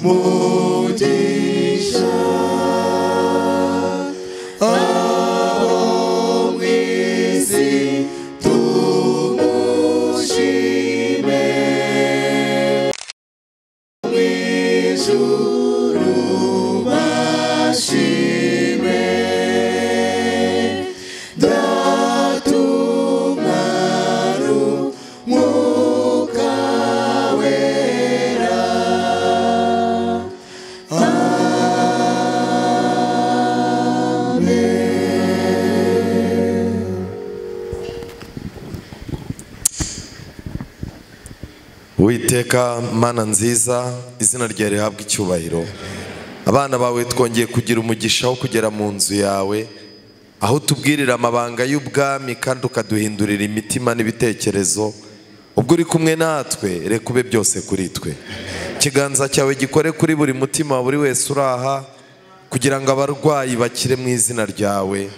Mugisha abo mu isi tumushime, mu ijuru bashime, Data Umwana Umwuka Wera. Amen. Uwiteka Mana nziza, izina ryawe rihabwe icyubahiro. Abana bawe twongeye kugira umugisha wo kugera mu nzu yawe, aho tubwirira amabanga y'ubwami kandi ukaduhindurira imitima n'ibitekerezo. Ubwo uri kumwe natwe, reka ube byose kuri twe. Ikiganza cyawe gikore kuri buri mutima wa buri wese uraha, kugira ngo abarwayi bakire mu izina ryawe,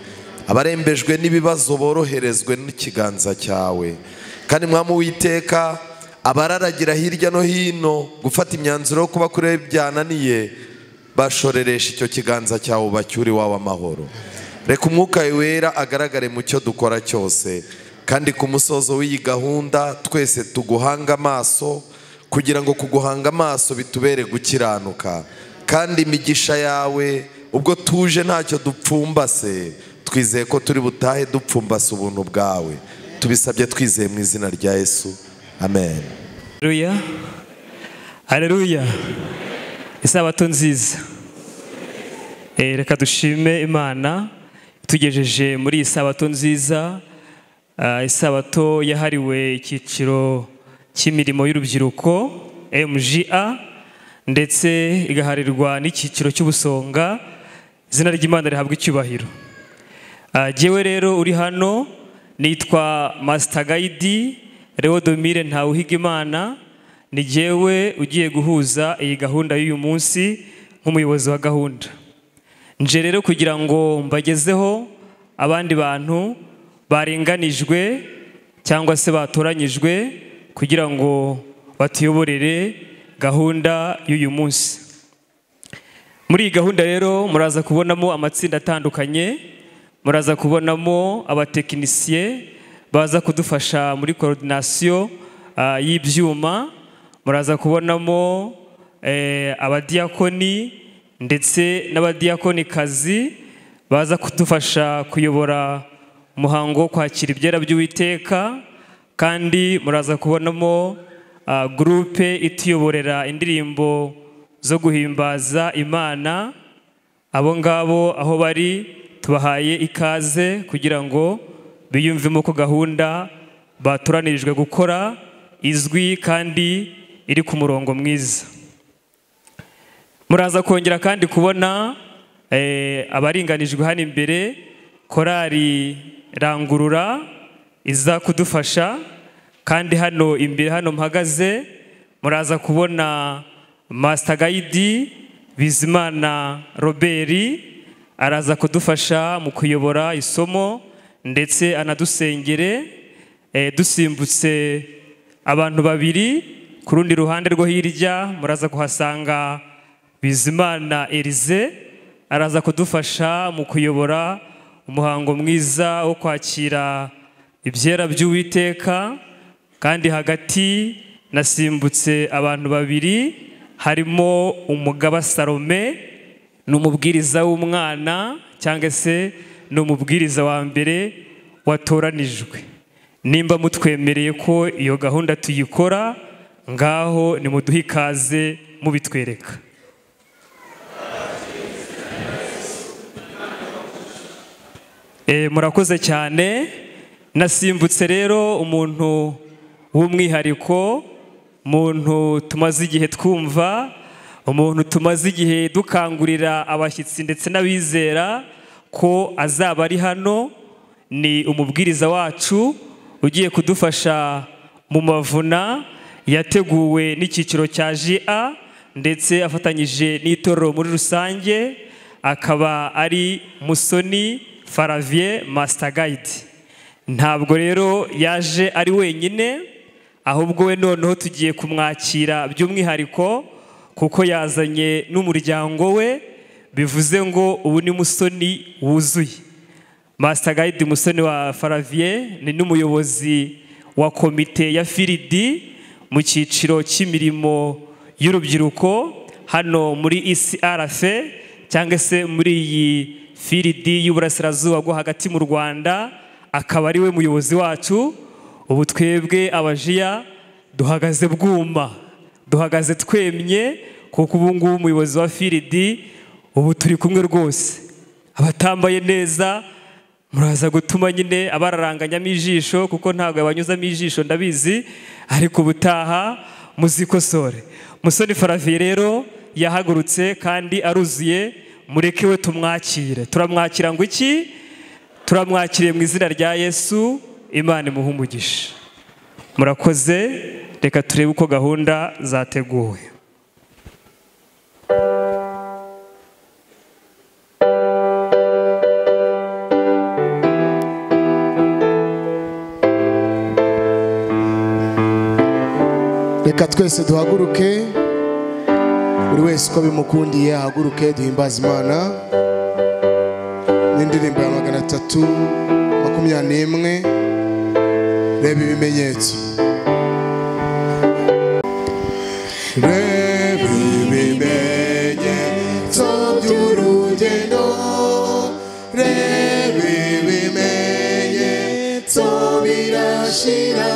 abarembejwe n'ibibazo boroherezwe n'ikiganza cyawe. Kandi Mwami Uwiteka, abararagira hirya no hino gufata imyanzuro yo kuba kure byananiye, bashoreresha icyo kiganza cyawe bacyure iwawe amahoro. Reka Umwuka Wera agaragare mu cyo dukora cyose, kandi ku musozo w'iyi gahunda twese tuguhanga amaso, kugira ngo kuguhanga amaso bitubere gukiranuka. Kandi imigisha yawe ubwo tuje ntacyo dupfumbase, twizeye ko turi butahe dupfumbase ubuntu bwawe. Tubisabye twizeye mu izina rya Yesu, amen. Haleluya, haleluya. Isabato nziza. Reka dushime Imana itugejeje muri iyi sabato nziza, isabato yahariwe icyiciro cy'imirimo y'urubyiruko MJA, ndetse igaharirwa n'icyiciro cy'ubusonga. Izina ry'Imana rihabwa icyubahiro. Jyewe rero uri hano nitwa Master Guide Leodomire Ntawuhigimana, ni jyewe ugiye guhuza iyi gahunda y'uyu munsi nk'umuyobozi wa gahunda. Nje rero kugira ngo mbagezeho abandi bantu barenganijwe cyangwa se batoranyijwe kugira ngo batuyoborere gahunda y'uyu munsi. Muri iyi gahunda rero muraza kubonamo amatsinda atandukanye, muraza kubonamo abatekinisiye baza kudufasha muri coordination y'ibyuma, muraza kubonamo abadiakoni ndetse n'abadiakonikazi baza kudufasha kuyobora umuhango wo kwakira ibyera by'Uwiteka, kandi muraza kubonamo groupe ituyoborera indirimbo zo guhimbaza Imana. Abo ngabo aho bari tubahaye ikaze kugira ngo biyumvemo ko gahunda batoranirijwe gukora izwi kandi iri ku murongo mwiza. Muraza kongera kandi kubona abaringanijwe hano imbere, korali Rangurura iza kudufasha, kandi hano imbere hano mpagaze muraza kubona Master Guide Bizimana Robert araza kudufasha mu kuyobora isomo ndetse anadusengere. Dusimbutse abantu babiri ku rundi ruhande rwo hirya muraza kuhasanga Bizimana Elize araza kudufasha mu kuyobora umuhango mwiza wo kwakira ibyera by'Uwiteka. Kandi hagati nasimbutse abantu babiri, harimo umugaba Salome, ni umubwiriza w'umwana cyangwa se ni umubwiriza wa mbere watoranijwe. Nimba mutwemereye ko iyo gahunda tuyikora, ngaho nimuduhe ikaze mubitwereka. Murakoze cyane. Nasimbutse rero umuntu w'umwihariko, umuntu tumaze igihe twumva, umuntu tumaze igihe dukangurira abashyitsi ndetse n'abizera ko azaba ari hano, ni umubwiriza wacu ugiye kudufasha mu mavuna yateguwe n'icyiciro cya JA ndetse afatanyije n'itorero muri rusange, akaba ari Musoni Faravier Master Guide. Ntabwo rero yaje ari wenyine, ahubwo we noneho tugiye kumwakira by'umwihariko kuko yazanye n'umuryango we, bivuze ngo ubu ni Musoni wuzuye. Master Guide Musoni wa Faravier ni n'umuyobozi wa komite ya Firidi mu cyiciro cy'imirimo y'urubyiruko hano muri ICRF, cyangwa se muri iyi Firidi y'Uburasirazuba bwo hagati mu Rwanda, akaba ari we muyobozi wacu. Ubu twebwe abajiya duhagaze bwuma, duhagaze twemye, kuko ubu ngubu umuyobozi wa Firidi ubu turi kumwe rwose. Abatambaye neza muraza gutuma nyine abararanganyamo ijisho, kuko ntabwo yabanyuzamo ijisho ndabizi, ariko ubutaha muzikosore. Musoni Faravier rero yahagurutse kandi aruzuye, mureke we tumwakire. Turamwakira ngo iki? Turamwakiriye mu izina rya Yesu. Imana imuhe umugisha. Murakoze, reka turebe uko gahunda zateguwe. Reka twese duhaguruke, buri wese uko bimukundiye ahaguruke, duhimbaze Imana n'indirimbo ya 321, reba ibimenyetso. Reba ibimenyetso by'urugendo, reba ibimenyetso birashira,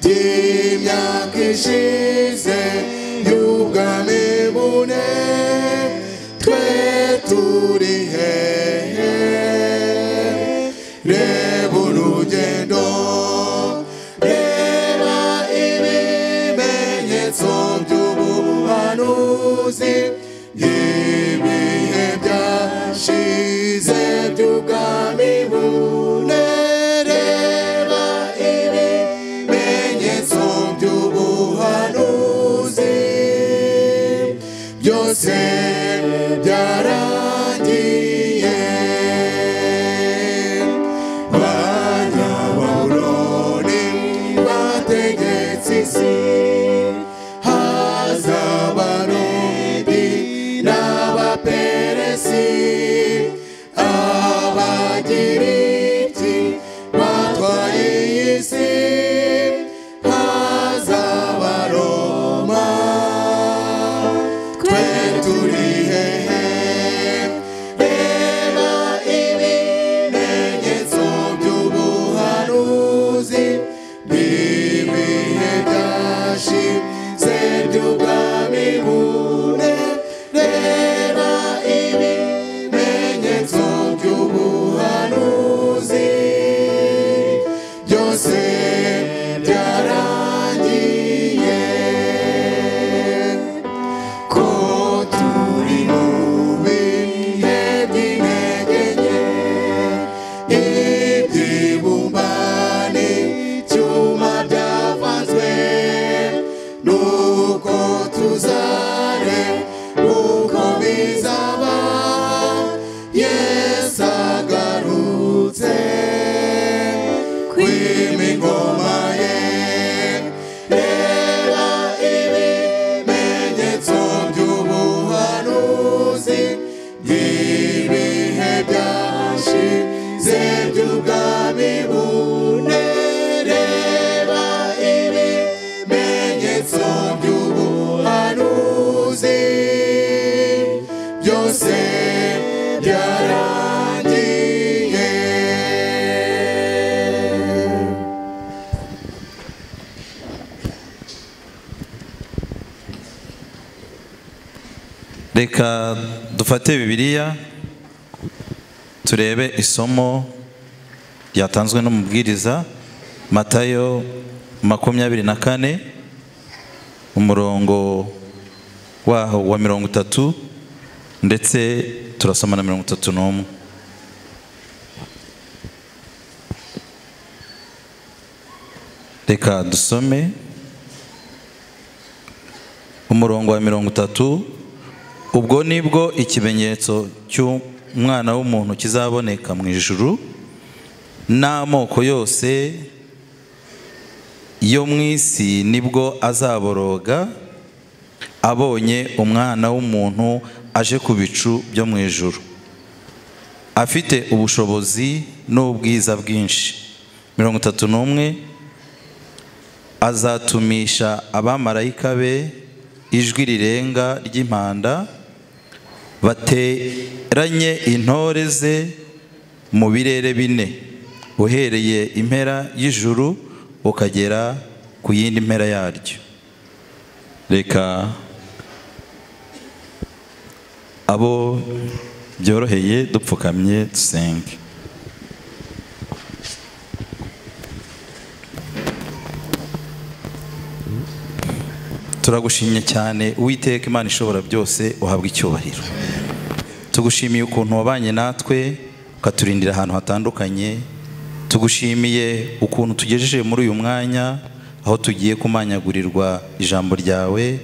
by'imyaka ishize y'ubwami bune, twe turi hehe? Reba urugendo, reba ibimenyetso by'ubuhanuzi, ibihe byashize by'ubwami bune, reba ibimenyetso by'ubuhanuzi, byose byarangiye. Abanyababuloni bategetse isi, haza Abarodi n'Abaperesi, Abagiriki batwaye iyi si, haza Abaroma, twe turi hehe? Reba ibimenyetso by'ubuhanuzi, bw'ibihe byashize by'ubwami bune, reba ibimenyetso by'ubuhanuzi, byose byarangiye. Ko turi mu bihe by'intege nke, iby'ibumbane icyuma byavanzwe, nuko tuzare uko bizaba Yesu agarutse kwima ingoma ye. Reba ibimenyetso by'ubuhanuzi, by'ibihe byashize by'ubwami bune, reba ibimenyetso by'ubuhanuzi, byose byarangiye. Reka dufate Bibiliya turebe isomo ryatanzwe n'umubwiriza, Matayo 24 umurongo waho wa 30, ndetse turasoma na 31. Reka dusome umurongo wa 30. Ubwo nibwo ikimenyetso cy'umwana w'umuntu kizaboneka mu ijuru, n'amoko yose yo mu isi nibwo azaboroga, abonye umwana w'umuntu aje ku bicu byo mu ijuru, afite ubushobozi n'ubwiza bwinshi. 31 azatumisha abamarayika be ijwi rirenga ry'impanda, bateranye intore ze mu birere bine, uhereye impera y'ijuru ukagera ku yindi mpera yaryo. Reka abo byoroheye dupfukamye dusenge. Turagushimye cyane Uwiteka Imana ishobora byose, uhabwa icyubahiro. Tugushimiye ukuntu wabanye natwe ukaturindira ahantu hatandukanye. Tugushimiye ukuntu tugejeje muri uyu mwanya aho tugiye kumanyagurirwa ijambo ryawe.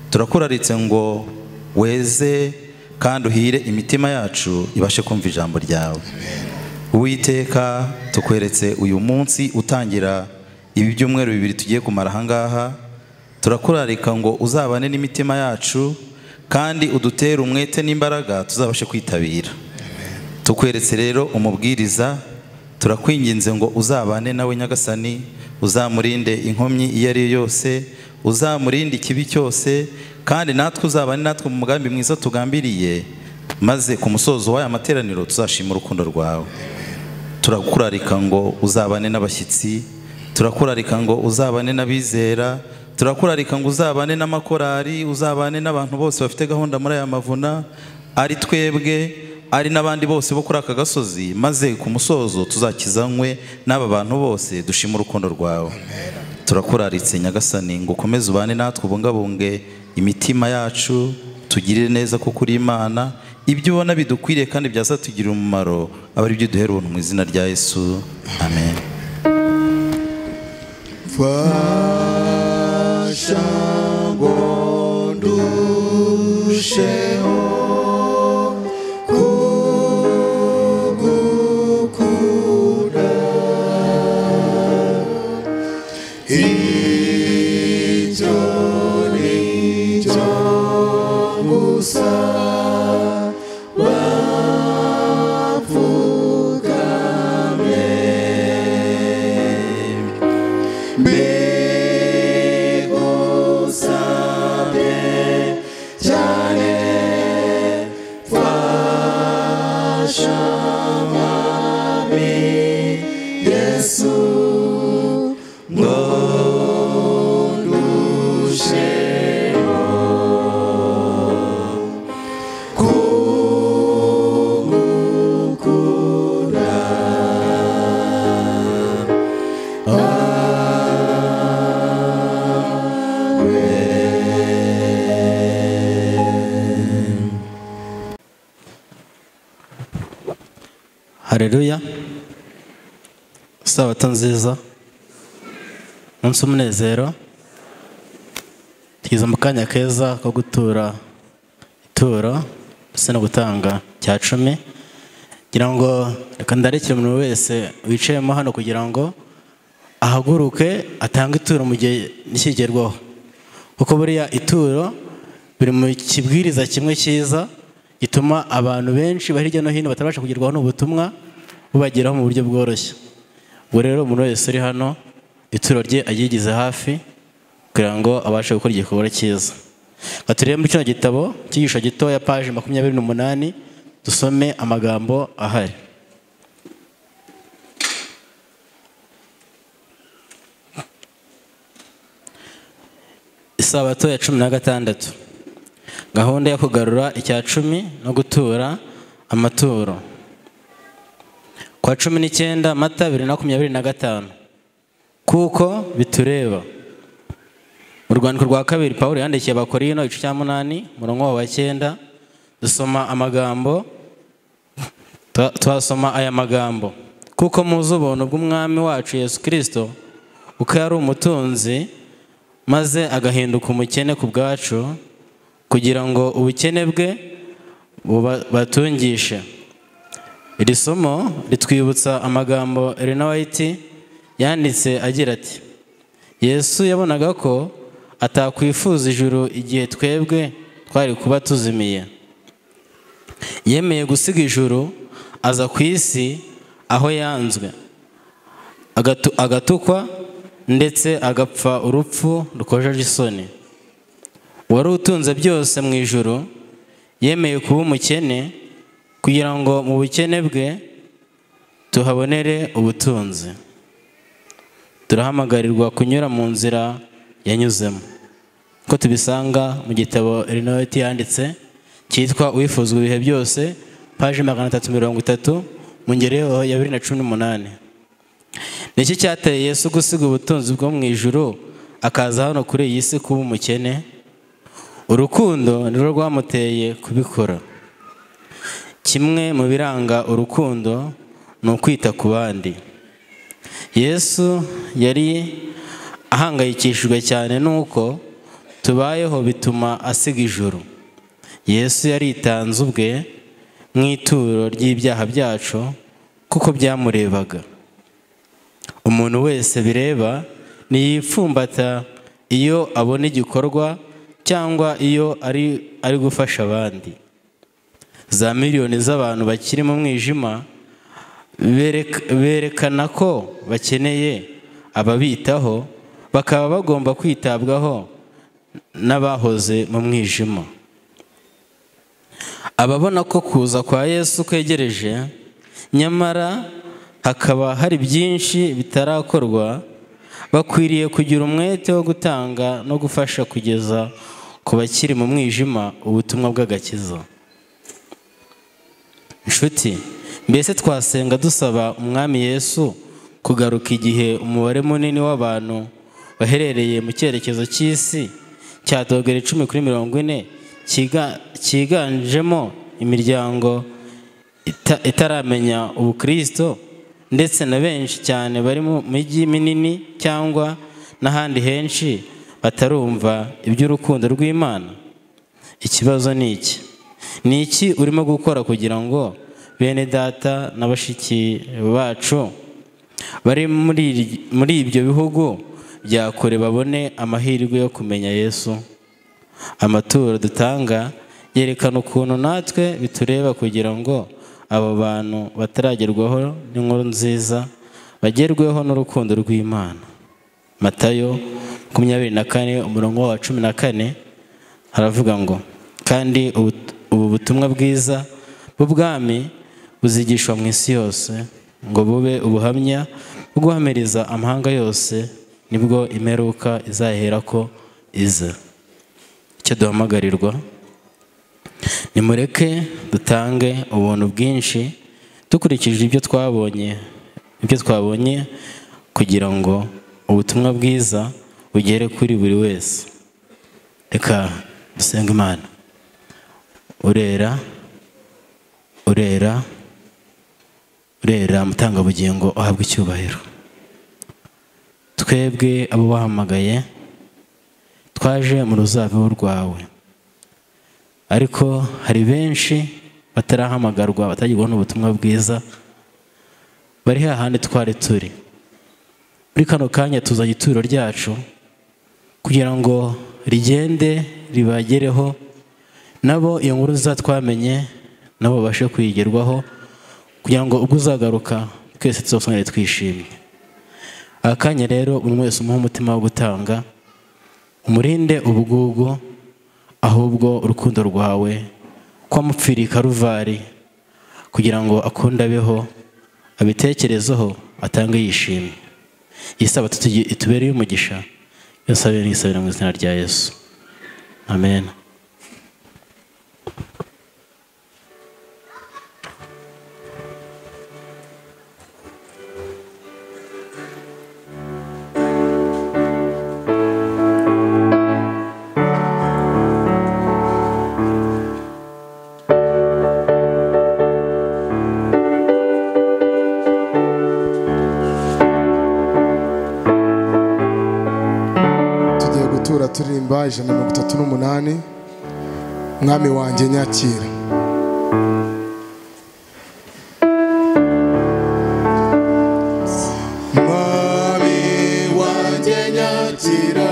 Turakuraritse ngo weze kandi uhire imitima yacu ibashe kumva ijambo ryawe. Uwiteka, tukweretse uyu munsi utangira ibi byumweru bibiri tugiye kumara ahangaha. Turakurarika ngo uzabane n'imitima yacu kandi udutere umwete n'imbaraga tuzabashe kwitabira. Tukweretse rero umubwiriza, turakwinginze ngo uzabane nawe Nyagasani, uzamurinde inkomyi iyo ari yo yose, uzamurinde ikibi cyose, kandi natwe uzabane natwe mu mugambi mwiza tugambiriye, maze ku musozo w'aya materaniro tuzashima urukundo rwawe. Turakurarika ngo uzabane n'abashyitsi, turakurarika ngo uzabane n'abizera, turakurarika ngo uzabane n'amakorari, uzabane n'abantu bose bafite gahunda muri aya mavuna, ari twebwe ari n'abandi bose bo kuri aka gasozi, maze ku musozo tuzakizanywe n'aba bantu bose dushima urukundo rwawe. Turakuraritse Nyagasani ngo ukomeze ubane natwe, ubungabunge imitima yacu, tugirire neza kuko uri Imana. Ibyo ubona bidukwiriye kandi byazatugirira umumaro, abe ari byo duhera ubuntu mu izina rya Yesu. Amen. Fasha ngo ndusheho kugukunda, icyo ni cyo gusa bapfukamye mbigusabye cyane, fasha Mwami Yesu ngo ndusheho kugukunda. Haleluya. Sabato nziza, umunsi w'umunezero. Tugeze mu kanya keza ko gutura ituro ndetse no gutanga cya cumi. Ngira ngo reka ndarekere umuntu wese wicayemo hano kugira ngo ahaguruke atange ituro mu gihe nikigerwaho, kuko buriya ituro biri mu kibwiriza kimwe cyiza gituma abantu benshi bari hirya no hino batabasha kugerwaho n'ubutumwa bubageraho mu buryo bworoshye. Ubwo rero umuntu wese uri hano ituro rye aryigize hafi kugira ngo abashe gukora igikorwa cyiza. Turebe muri kino gitabo cyigisho gitoya paje 28 dusome amagambo ahari. Isabato ya 16, gahunda yo kugarura icya cumi no gutura amaturo. Kwa 19 Mata 2025, kuko bitureba. Mu rwandiko rwa kabiri Pawulo yandikiye Abakorinto igice cya 8 umurongo wa 9, dusoma amagambo, twasoma aya magambo: kuko muzi ubuntu bw'Umwami wacu Yesu Kristo, uko yari umutunzi maze agahinduka umukene ku bwacu, kugira ngo ubukene bwe bubatungishe. Iri somo ritwibutsa amagambo Elena White yanditse agira ati: Yesu yabonaga ko atakwifuza ijuru igihe twebwe twari kuba tuzimiye. Yemeye gusiga ijuru aza ku isi aho yanzwe, agatukwa ndetse agapfa urupfu rukojeje isoni. Wari utunze byose mu ijuru yemeye kuba umukene kugira ngo mu bukene bwe tuhabonere ubutunzi. Turahamagarirwa kunyura mu nzira yanyuzemo, ko tubisanga mu gitabo Ellen yanditse cyitwa Uwifuzwa ibihe byose, paje 330 mu ngeri ya 2018. Niki cyateye Yesu gusiga ubutunzi bwo mu ijuru akaza hano kuri iyi si kuba umukene? Urukundo nirwo rwamuteye kubikora. Kimwe mu biranga urukundo ni ukwita ku bandi. Yesu yari ahangayikishijwe cyane nuko tubayeho bituma asiga ijuru. Yesu yaritanze ubwe mu ituro ry'ibyaha byacu kuko byamurebaga. Umuntu wese bireba ntiyipfumbata iyo abona igikorwa cyangwa iyo ari gufasha abandi. Za miliyoni z'abantu bakiri mu mwijima berekana ko bakeneye ababitaho, bakaba bagomba kwitabwaho n'abahoze mu mwijima. Ababona ko kuza kwa Yesu kwegereje, nyamara hakaba hari byinshi bitarakorwa, bakwiriye kugira umwete wo gutanga no gufasha kugeza ku bakiri mu mwijima ubutumwa bw'agakiza. Inshuti, mbese twasenga dusaba Umwami Yesu kugaruka igihe umubare munini w'abantu baherereye mu cyerekezo cy'isi cya dogere 10 kuri 40 cyiganjemo imiryango itaramenya ubukristo, ndetse na benshi cyane bari mu mijyi minini cyangwa n'ahandi henshi batarumva iby'urukundo rw'Imana? Ikibazo ni iki: ni iki urimo gukora kugira ngo bene data na bashiki bacu bari muri ibyo bihugu bya kure babone amahirwe yo kumenya Yesu? Amaturo dutanga yerekana ukuntu natwe bitureba kugira ngo abo bantu bataragerwaho n'inkuru nziza bagerweho n'urukundo rw'Imana. Matayo 24 umurongo wa 14 haravuga ngo: kandi ubu butumwa bwiza bw'ubwami buzigishwa mu isi yose ngo bube ubuhamya bwo guhamiriza amahanga yose, nibwo imperuka izaherako iza. Icyo duhamagarirwa, nimureke dutange ubuntu bwinshi dukurikije ibyo twabonye kugira ngo ubutumwa bwiza bugere kuri buri wese. Reka dusenge Imana. Urera, urera, urera, mutangabugingo uhabwa icyubahiro. Twebwe abo bahamagaye twaje mu ruzabibu rwawe, ariko hari benshi batarahamagarwa, batagirwaho n'ubutumwa bwiza, bari hahandi twari turi. Muri kano kanya tuzanye ituro ryacu kugira ngo rigende ribagereho, nabo iyo nkuru nziza twamenye nabo babashe kuyigerwaho, kugira ngo ubwo uzagaruka twese tuzasangane twishimye. Akanya rero buri wese umuhe umutima wo gutanga, umurinde ubugugu, ahubwo urukundo rwawe ko wamupfiriye Karuvari kugira ngo akunde abeho, abitekerezeho, atange yishimye. Iyi sabato itubereye umugisha. Yose n'isabira mu izina rya Yesu. Amen. Turirimba 138 Mwami wanjye nyakira. Mwami wanjye nyakira,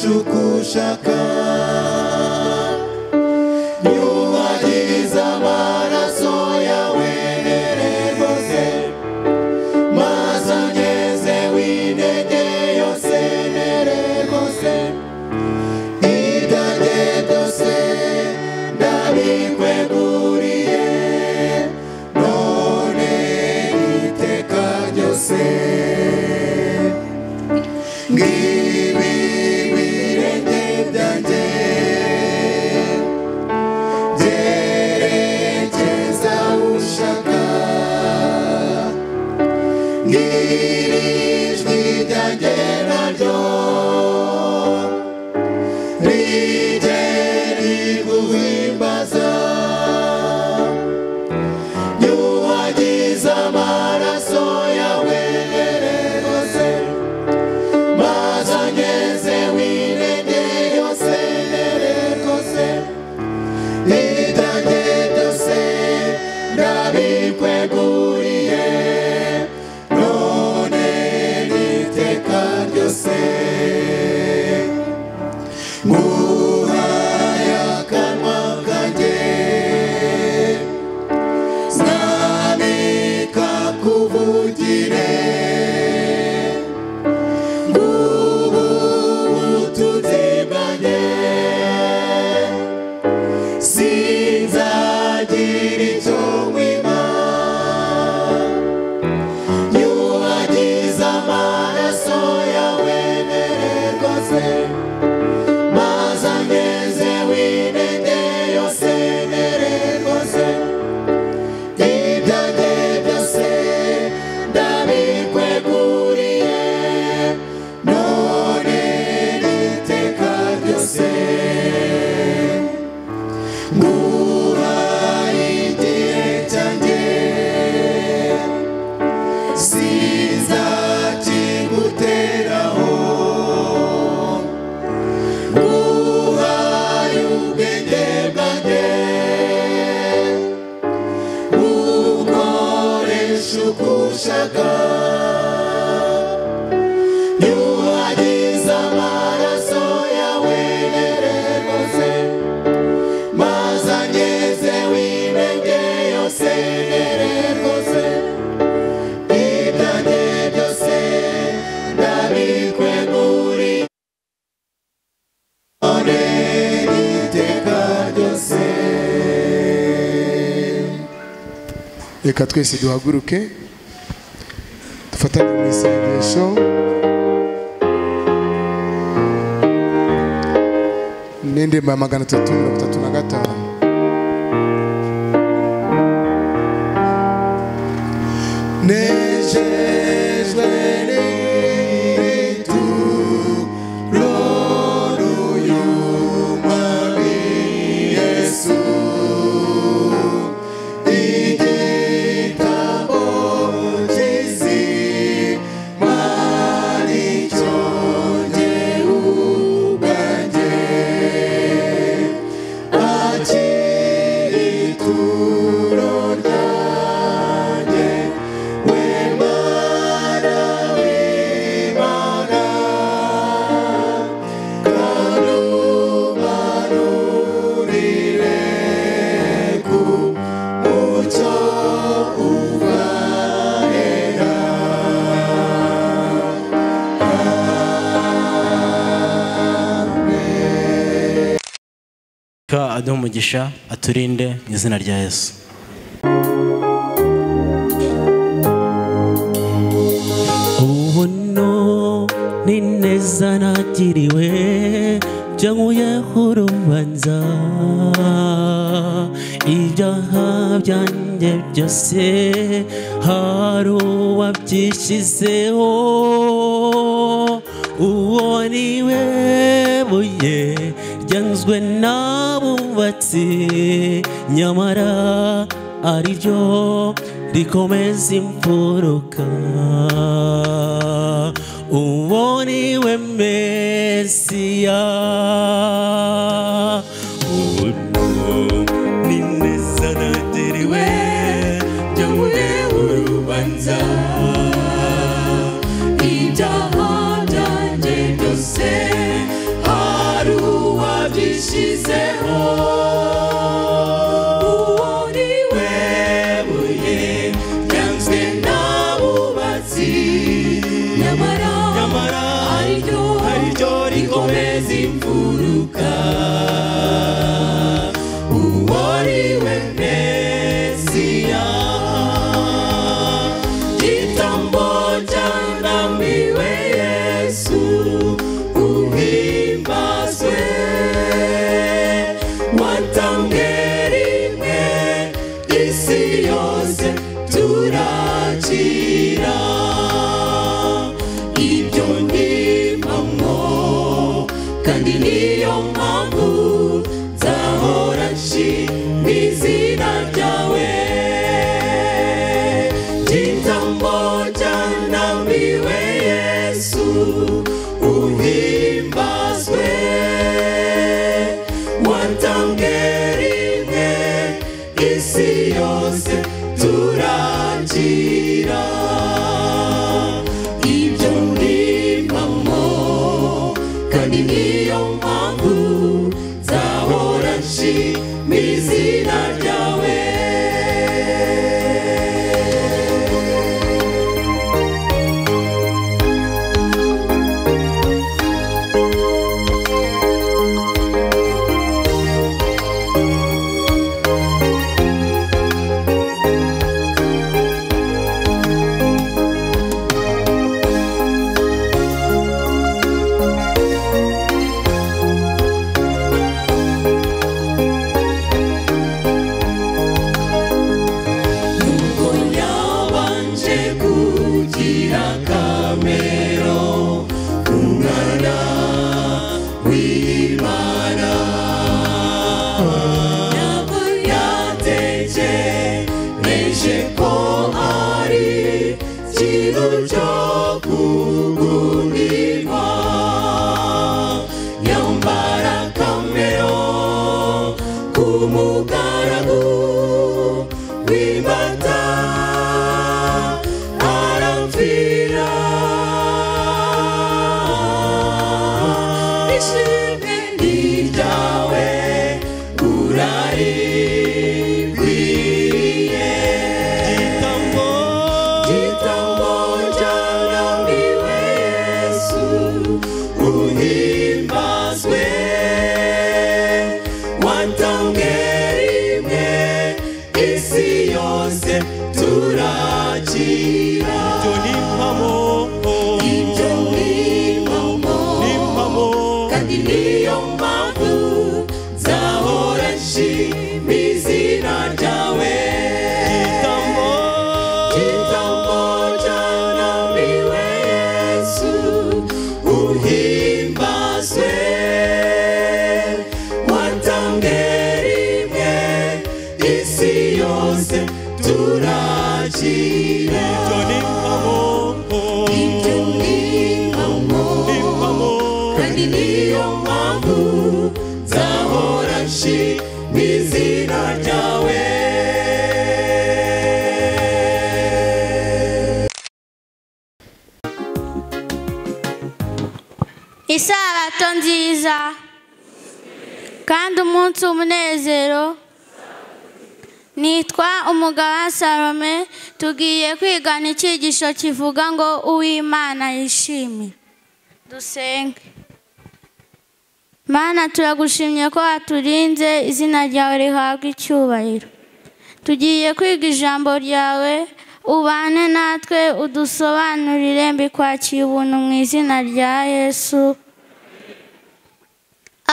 uko ushaka nyuhagiza amaraso yawe rwose maze ungeze w'intege yose rwose ibyanjye byose ndabikweguriye none iteka ryose ngibi birenge byanjye byerekeza ushaka ngiri ijwi ryanjye naryo rijye riguhimbaza nyuhagiza amaraso yawe rwose maze ungeze w'intege yose rwose ibyanjye byose ndabikweguriye none n'iteka ryose nguhaye akanwa kanjye sinabika kuvugire ngubu ubutunzi bwanjye sinzagira icyo nkwima nyuhagiza amaraso yawe rwose maze angeze w'intege yose rwose ibyanjye byose ndabikweguriye none n'iteka ryose nguhaye igihe cyanjye sinzakiguteraho nguhaye ubwenge bwanjye ukoresha uko ushaka nyuhagiza amaraso yawe rwose maze angeze w'intege yose rwose ibyanjye byose ndabikweguriye none n'iteka ryose. Reka twese duhaguruke dufatanye mu isengesho n'indirimbo ya 335. Nejejwe n'ituro ry'uyu Mwami Yesu, igitabo cy'izima nicyo jye ubwanjye, akira ituro ryanjye, we Mana w'Imana, kandi umanurire ku mucyo uva ahera. Ka aduhe umugisha aturinde mu izina rya Yesu. Ubuntu n'ineza nagiriwe byankuyeho urubanza, ibyaha byanjye byose hari uwabyishyizeho, uwo ni we buye ryanzwe n'abubatsi, nyamara ariryo rikomeza imfuruka. Uwo ni we Mesiya. Ubuntu n'ineza nagiriwe byankuyeho urubanza, ibyaha byanjye byose. Yashizeho uwo ni we buye ryanzwe n'abubatsi, nyamara ariryo rikomeza imfuruka. Uwo ni we Mesiya, gitambo cyanambiwe Yesu uhimbazwe, watambwe rimwe isi yose turakira. Ibyo ni impamo kandi niyo mpamvu nzahora nshima izina ryawe. Gitambo cyanambiwe Yesu uhimbazwe, watambwe rimwe isi yose turakira. Ibyo ni impamo kandi niyo mpamvu nzahora nshima izina ryawe. Nuko yabanje kugira akamero k'umwana w'Imana, ntabwo yatekereje ko ari ikintu cyo kugurirwa. Yambara akamero k'umugaragu w'imbata aramvira. Ishimwe ni iryawe urarikwiriye, gitambo cyanambiwe Yesu uhimbazwe, watambwe rimwe isi yose turakira. Ibyo ni impamo kandi niyo mpamvu nzahora nshima izina ryawe. Gitambo cyanambiwe Yesu uhimbazwe, watambwe rimwe isi yose turakira. Ibyo ni impamo kandi niyo mpamvu nzahora nshima izina ryawe. Isabato nziza kandi umunsi w'umunezero. Nitwa Umugaba Salome, tugiye kwigana icyigisho kivuga ngo Uwimana yishimira. Dusenge. Mana, turagushimye ko waturinze, izina ryawe rihabwa icyubahiro. Tugiye kwiga ijambo ryawe, ubane natwe udusobanurire, mbikwakiye ubuntu mu izina rya Yesu.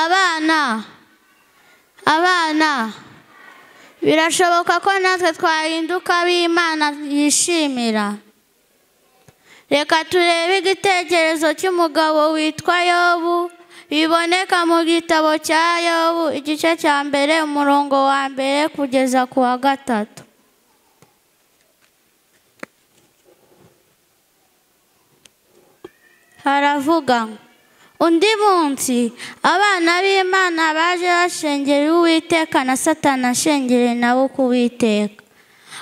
Abana, abana, birashoboka ko natwe twahinduka ab'Imana yishimira. Reka turebe igitekerezo cy'umugabo witwa Yobu, biboneka mu gitabo cya Yobu igice cya mbere umurongo wa mbere kugeza ku wa 3. Haravuga undi munsi abana b'Imana baje bashengera Uwiteka na Satani ashengere nabo ku Uwiteka.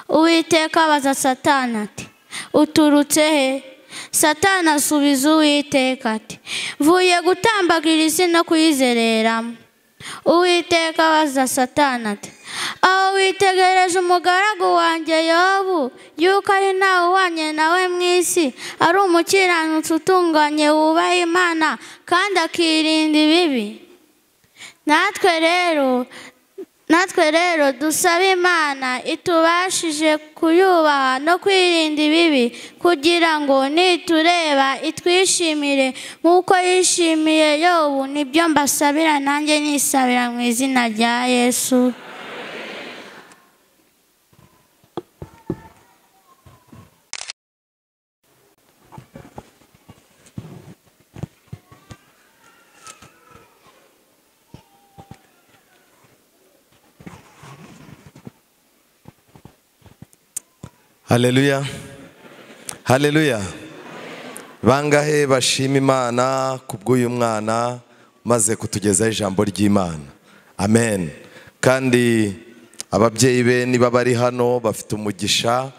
Uwiteka abaza Satani ati uturutse he? Satani asubiza Uwiteka ati mvuye gutambagira isi no kuyizereramo. Uwiteka abaza Satani ati: aho witegereje umugaragu wanjye Yobu, yuko ari ntawe uhwanye nawe mu isi, ari umukiranutsi utunganye wubaha Imana kandi akirinda ibibi. Natwe rero dusaba Imana itubashije kuyubaha no kwirinda ibibi, kugira ngo nitureba itwishimire nk'uko yishimiye Yobu. Nibyo mbasabira nanjye nisabira mu izina rya Yesu. Haleluya, haleluya. Bangahe bashima Imana kubw'uyu mwana maze kutugezaho ijambo ry'Imana? Amen. Kandi ababyeyi be niba bari hano bafite umugisha,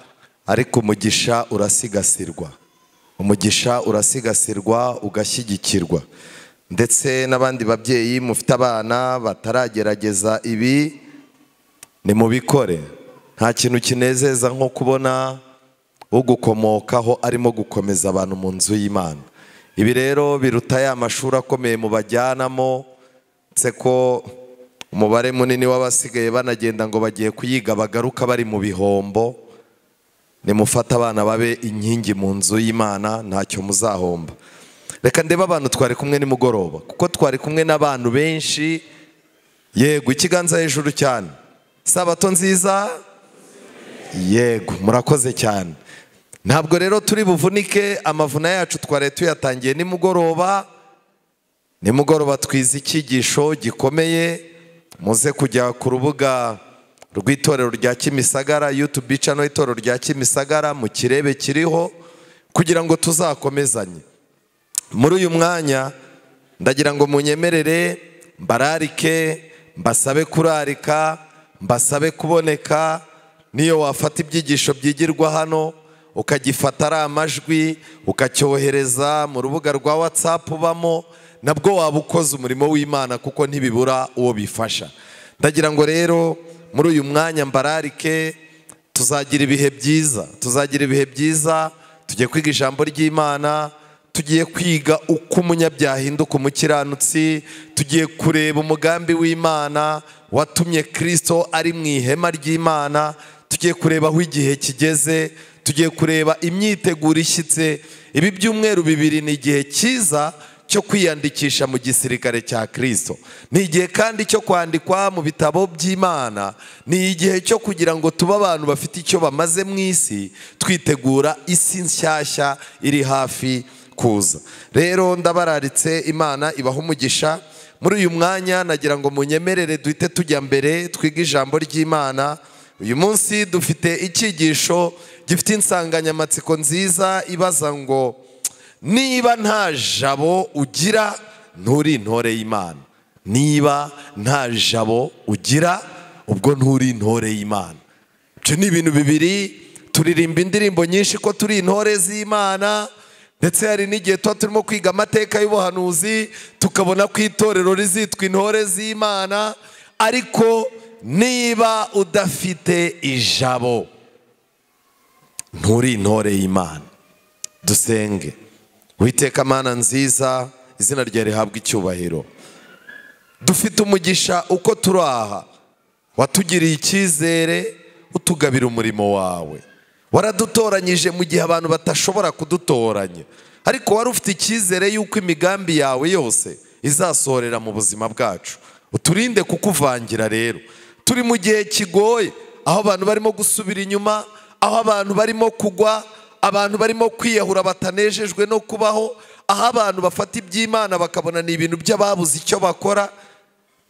ariko umugisha urasigasirwa. Umugisha urasigasirwa ugashyigikirwa. Ndetse n'abandi babyeyi mufite abana bataragerageza ibi, nimubikore. Nta kintu kinezeza nko kubona ugukomokaho arimo gukomeza abantu mu nzu y'Imana. Ibi rero biruta ya mashuri akomeye mu bajyanamo, ndetse ko umubare munini w'abasigaye banagenda ngo bagiye kuyiga bagaruka bari mu bihombo. Nimufata abana babe inkingi mu nzu y'Imana, ntacyo muzahomba. Reka ndebe abantu twari kumwe nimugoroba, kuko twari kumwe n'abantu benshi. Yego, ikiganza hejuru cyane. Sabato nziza. Yego, murakoze cyane. Ntabwo rero turi buvunike, amavuna yacu twari tuyatangiye nimugoroba. Nimugoroba twize icyigisho gikomeye. Muze kujya ku rubuga rw'itorero rya Kimisagara, YouTube channel itorero rya Kimisagara, mu kirebe kiriho kugira ngo tuzakomezanye. Muri uyu mwanya ndagira ngo munyemerere mbararike, mbasabe kurarika, mbasabe kuboneka. Niyo wafata ibyigisho byigirwa hano ukagifata ari amajwi ukacyohereza mu rubuga rwa WhatsApp ubamo, nabwo waba ukoze umurimo w'Imana, kuko ntibibura uwo bifasha. Ndagira ngo rero muri uyu mwanya mbararike, tuzagira ibihe byiza, tuzagira ibihe byiza. Tugiye kwiga ijambo ry'Imana, tugiye kwiga uko umunyabyaha ahinduka umukiranutsi, tugiye kureba umugambi w'Imana watumye Kristo ari mu ihema ry'Imana, tugiye kureba aho igihe kigeze, tugiye kureba imyiteguro ishyitse. Ibi byumweru bibiri ni igihe cyiza cyo kwiyandikisha mu gisirikare cya Kristo. Ni igihe kandi cyo kwandikwa mu bitabo by'Imana. Ni igihe cyo kugira ngo tube abantu bafite icyo bamaze mu isi, twitegura isi nshyashya iri hafi kuza. Rero ndabararitse, Imana ibaha umugisha. Muri uyu mwanya nagira ngo munyemerere duhite tujya mbere twige ijambo ry'Imana. Uyu munsi dufite icyigisho gifite insanganyamatsiko nziza ibaza ngo: niba nta jabo ugira nturi intore y'Imana. Niba nta jabo ugira ubwo nturi intore y'Imana. Ibyo ni ibintu bibiri. Turirimba indirimbo nyinshi ko turi intore z'Imana, ndetse hari n'igihe tuba turimo kwiga amateka y'ubuhanuzi tukabona ko itorero rizitwa intore z'Imana. Ariko niba udafite ijabo nturi intore y'Imana. Dusenge. Uwiteka Mana nziza, izina ryawe rihabwe icyubahiro. Dufite umugisha uko turi aha, watugiriye icyizere utugabira umurimo wawe. Waradutoranyije mu gihe abantu batashobora kudutoranya, ariko wari ufite icyizere yuko imigambi yawe yose izasohorera mu buzima bwacu. Uturinde kukuvangira. Rero turi mu gihe kigoye, aho abantu barimo gusubira inyuma, aho abantu barimo kugwa, abantu barimo kwiyahura batanejejwe no kubaho, aho abantu bafata iby'Imana bakabona ni ibintu by'ababuze icyo bakora.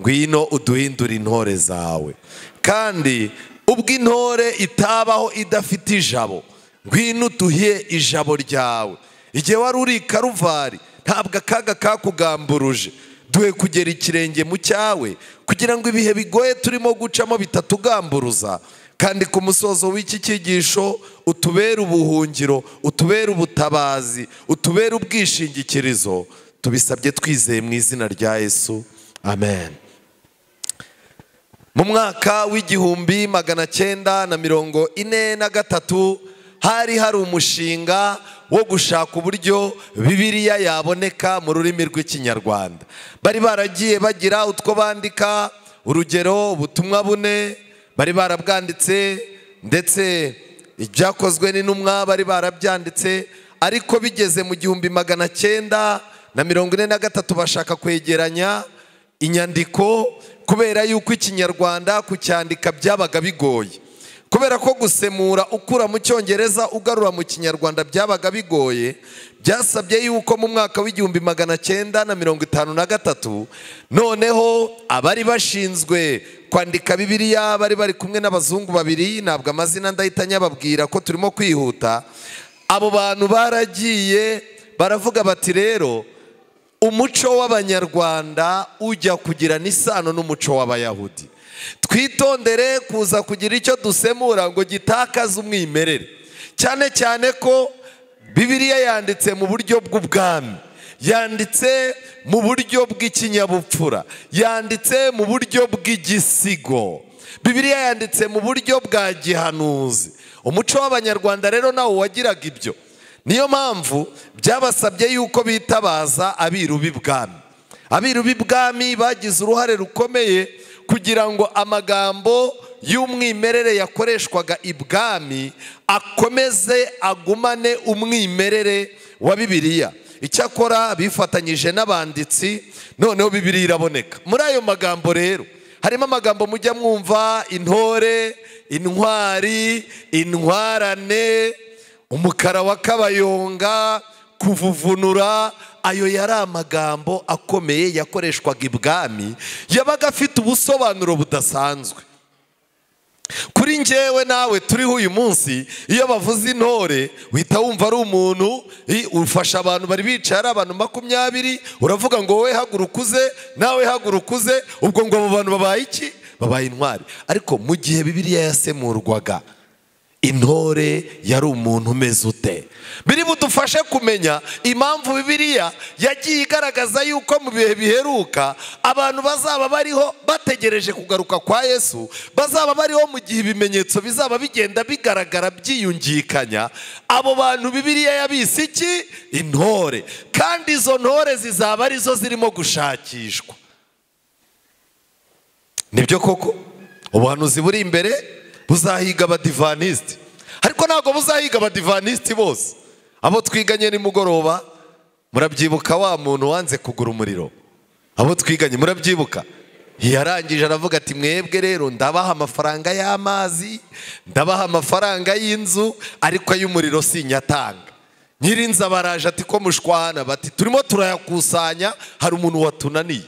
Ngwino uduhindure intore zawe. Kandi ubwo intore itabaho idafite ijabo, ngwino uduhe ijabo ryawe. Igihe wari uri i Karuvari ntabwo akaga kakugamburuje. Duhe kugera ikirenge mu cyawe, kugira ngo ibihe bigoye turimo gucamo bitatugamburuza. Kandi ku musozo w'iki cyigisho utubere ubuhungiro, utubere ubutabazi, utubere ubwishingikirizo. Tubisabye twizeye mu izina rya Yesu, amen. Mu mwaka w'1943 hari umushinga wo gushaka uburyo Bibiliya yaboneka mu rurimi rw'Ikinyarwanda. Bari baragiye bagira utwo bandika, urugero ubutumwa bune bari barabwanditse, ndetse ibyakozwe n'intumwa bari barabyanditse, ariko bigeze mu 1943 bashaka kwegeranya inyandiko, kubera yuko Ikinyarwanda kucyandika byabaga bigoye. Kubera ko gusemura ukura mu Cyongereza ugarura mu Kinyarwanda byabaga bigoye, byasabye yuko mu mwaka w'1953 noneho abari bashinzwe kwandika Bibiliya bari kumwe n'abazungu babiri, ntabwo amazina ndahita nyababwira ko turimo kwihuta. Abo bantu baragiye baravuga bati rero umuco w'Abanyarwanda ujya kugira n'isano n'umuco w'Abayahudi, twitondere kuza kugira icyo dusemura ngo gitakaze umwimerere, cyane cyane ko Bibiliya yanditse mu buryo bw'ubwami, yanditse mu buryo bw'ikinyabupfura, yanditse mu buryo bw'igisigo, Bibiliya yanditse mu buryo bwa gihanuzi. Umuco w'Abanyarwanda rero nawo wagiraga ibyo. Niyo mpamvu byabasabye yuko bitabaza abiru b'ibwami. Abiru b'ibwami bagize uruhare rukomeye kugira ngo amagambo y'umwimerere yakoreshwaga ibwami akomeze agumane umwimerere wa Bibiliya. Icyakora bifatanyije n'abanditsi, noneho Bibiliya iraboneka. Muri ayo magambo rero harimo amagambo mujya mwumva: intore, intwari, intwarane, umukara wa kabayonga, kuvuvunura. Ayo yari amagambo akomeye yakoreshwaga ibwami, yabaga afite ubusobanuro budasanzwe. Kuri njyewe nawe turiho uyu munsi, iyo bavuze intore uhita wumva ari umuntu ufasha abantu bari bicaye ari abantu 20, uravuga ngo wowe haguruka uze, nawe haguruka uze, ubwo ngo abo bantu babaye iki? Babaye intwari. Ariko mu gihe Bibiliya yasemurwaga, intore yari umuntu umeze ute? Biri budufashe kumenya impamvu Bibiliya yagiye igaragaza yuko mu bihe biheruka abantu bazaba bariho bategereje kugaruka kwa Yesu, bazaba bariho mu gihe ibimenyetso bizaba bigenda bigaragara byiyungikanya. Abo bantu Bibiliya yabise iki? Intore. Kandi izo ntore zizaba arizo zirimo gushakishwa. Nibyo koko ubuhanuzi buri imbere buzahiga abadivanisiti, ariko ntabwo buzahiga abadivanisiti bose. Abo twiganye nimugoroba murabyibuka wa muntu wanze kugura umuriro, abo twiganye murabyibuka, yarangije aravuga ati mwebwe rero ndabaha amafaranga y'amazi, ndabaha amafaranga y'inzu, ariko ay'umuriro sinyatanga. Nyirinzu abaraje ati ko mushwana, bati turimo turayakusanya, hari umuntu watunaniye.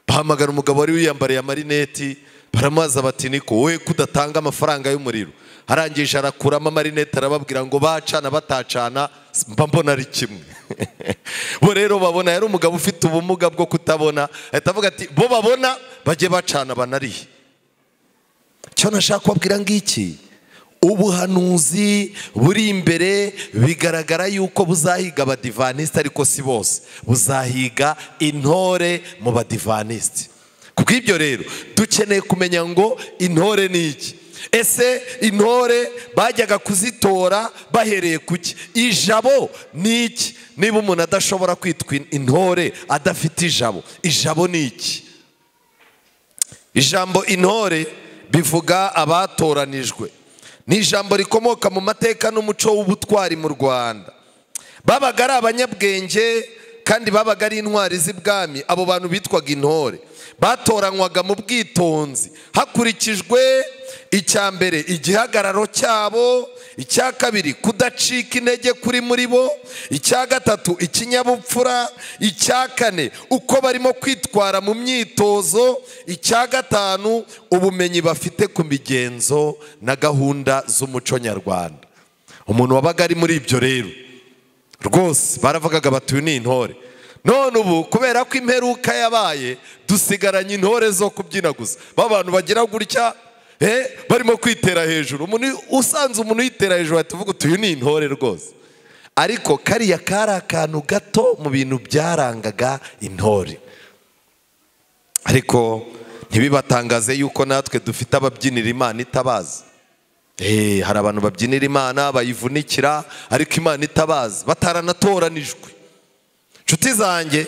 Bahamagara umugabo wari wiyambariye amarineti, baramubaza bati niko wowe kudatanga amafaranga y'umuriro? Arangije arakuramo amarineti arababwira ngo bacana batacana mba mbona ari kimwe. Bo rero babona yari umugabo ufite ubumuga bwo kutabona, ahita avuga ati bo babona bajye bacana banarihe. Cyo nashaka kubabwira ngiki, ubuhanuzi buri imbere bigaragara yuko buzahiga abadivanisiti, ariko si bose, buzahiga intore mu badivanisiti. Kubw'ibyo rero dukeneye kumenya ngo intore ni iki? Ese intore bajyaga kuzitora bahereye kuki? Ijabo ni iki? Niba umuntu adashobora kwitwa intore adafite ijabo, ijabo ni iki? Ijambo intore bivuga abatoranijwe. Ni ijambo rikomoka mu mateka n'umuco w'ubutwari mu Rwanda. Babaga ari abanyabwenge kandi babaga ari intwari z'ibwami. Abo bantu bitwaga intore batoranywaga mu bwitonzi hakurikijwe icya mbere igihagararo cyabo, icya kabiri kudacika intege kuri muri bo, icya gatatu ikinyabupfura, icya kane uko barimo kwitwara mu myitozo, icya gatanu ubumenyi bafite ku migenzo na gahunda z'umuco nyarwanda. Umuntu wabaga ari muri ibyo rero rwose baravugaga bati uyu ni intore. None ubu kubera ko imperuka yabaye dusigaranye intore zo kubyina gusa, babantu bagira gutya barimo kwitera hejuru. Umuntu usanze umuntu yitera hejuru ahita avuga uti uyu ni intore rwose. Ariko kariya kari akantu gato mu bintu byarangaga intore. Ariko Ntibibatangaze yuko natwe dufite ababyinira Imana itabazi. Hari abantu babyinira Imana bayivunikira ariko Imana itabazi, bataranatoranijwe. Nshuti zanjye,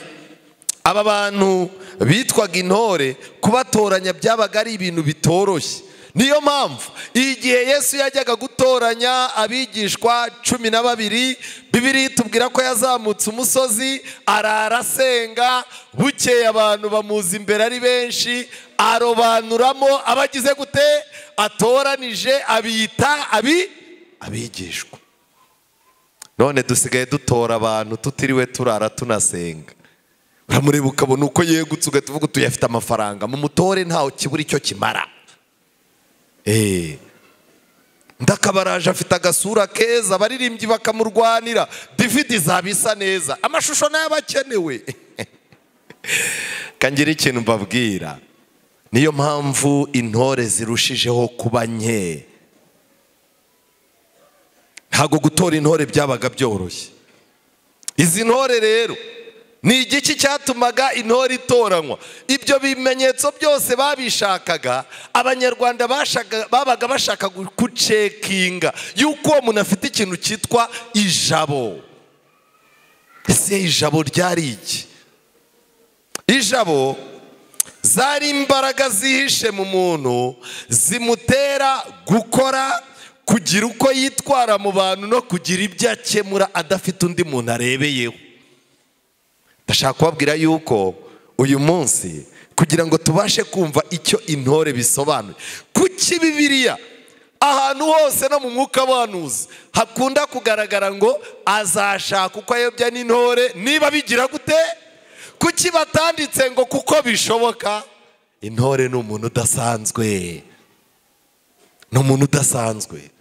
aba bantu bitwaga intore kubatoranya byabaga ari ibintu bitoroshye. Niyo mpamvu igihe Yesu yajyaga gutoranya abigishwa 12, Bibiliya itubwira ko yazamutse umusozi arara asenga, bukeye abantu bamuza imbere ari benshi, arobanuramo abagize gute, atoranije abita abigishwa. None dusigaye dutora abantu tutiriwe turara tunasenga. Uramureba ukabona uko yegutse ugahita uvuga uti afite amafaranga, mu mutore ntawe kibura icyo kimara. Ndakabaraje afite agasura keza, abaririmbyi bakamurwanira, DVD zabisa neza, amashusho nayo abakenewe. Kangira ikintu mbabwira, niyo mpamvu intore zirushijeho kuba nke. Ntago gutora intore byabaga byoroshye. Izi ntore rero ni igiki cyatumaga intore itoranywa? Ibyo bimenyetso byose babishakaga, Abanyarwanda babaga bashaka gucekinga yuko uwo muntu afite ikintu cyitwa ijabo. Ese ijabo ryari iki? Ijabo zari imbaraga zihishe mu muntu zimutera gukora, kugira uko yitwara mu bantu no kugira ibyo akemura adafite undi muntu arebeyeho. Ndashaka kubabwira yuko uyu munsi kugira ngo tubashe kumva icyo intore bisobanuye, kuki Bibiliya ahantu hose no mu mwuka w'abahanuzi hakunda kugaragara ngo azashaka uko ayobya n'intore, niba bigira gute? Kuki batanditse ngo kuko bishoboka? Intore ni umuntu udasanzwe, ni umuntu udasanzwe.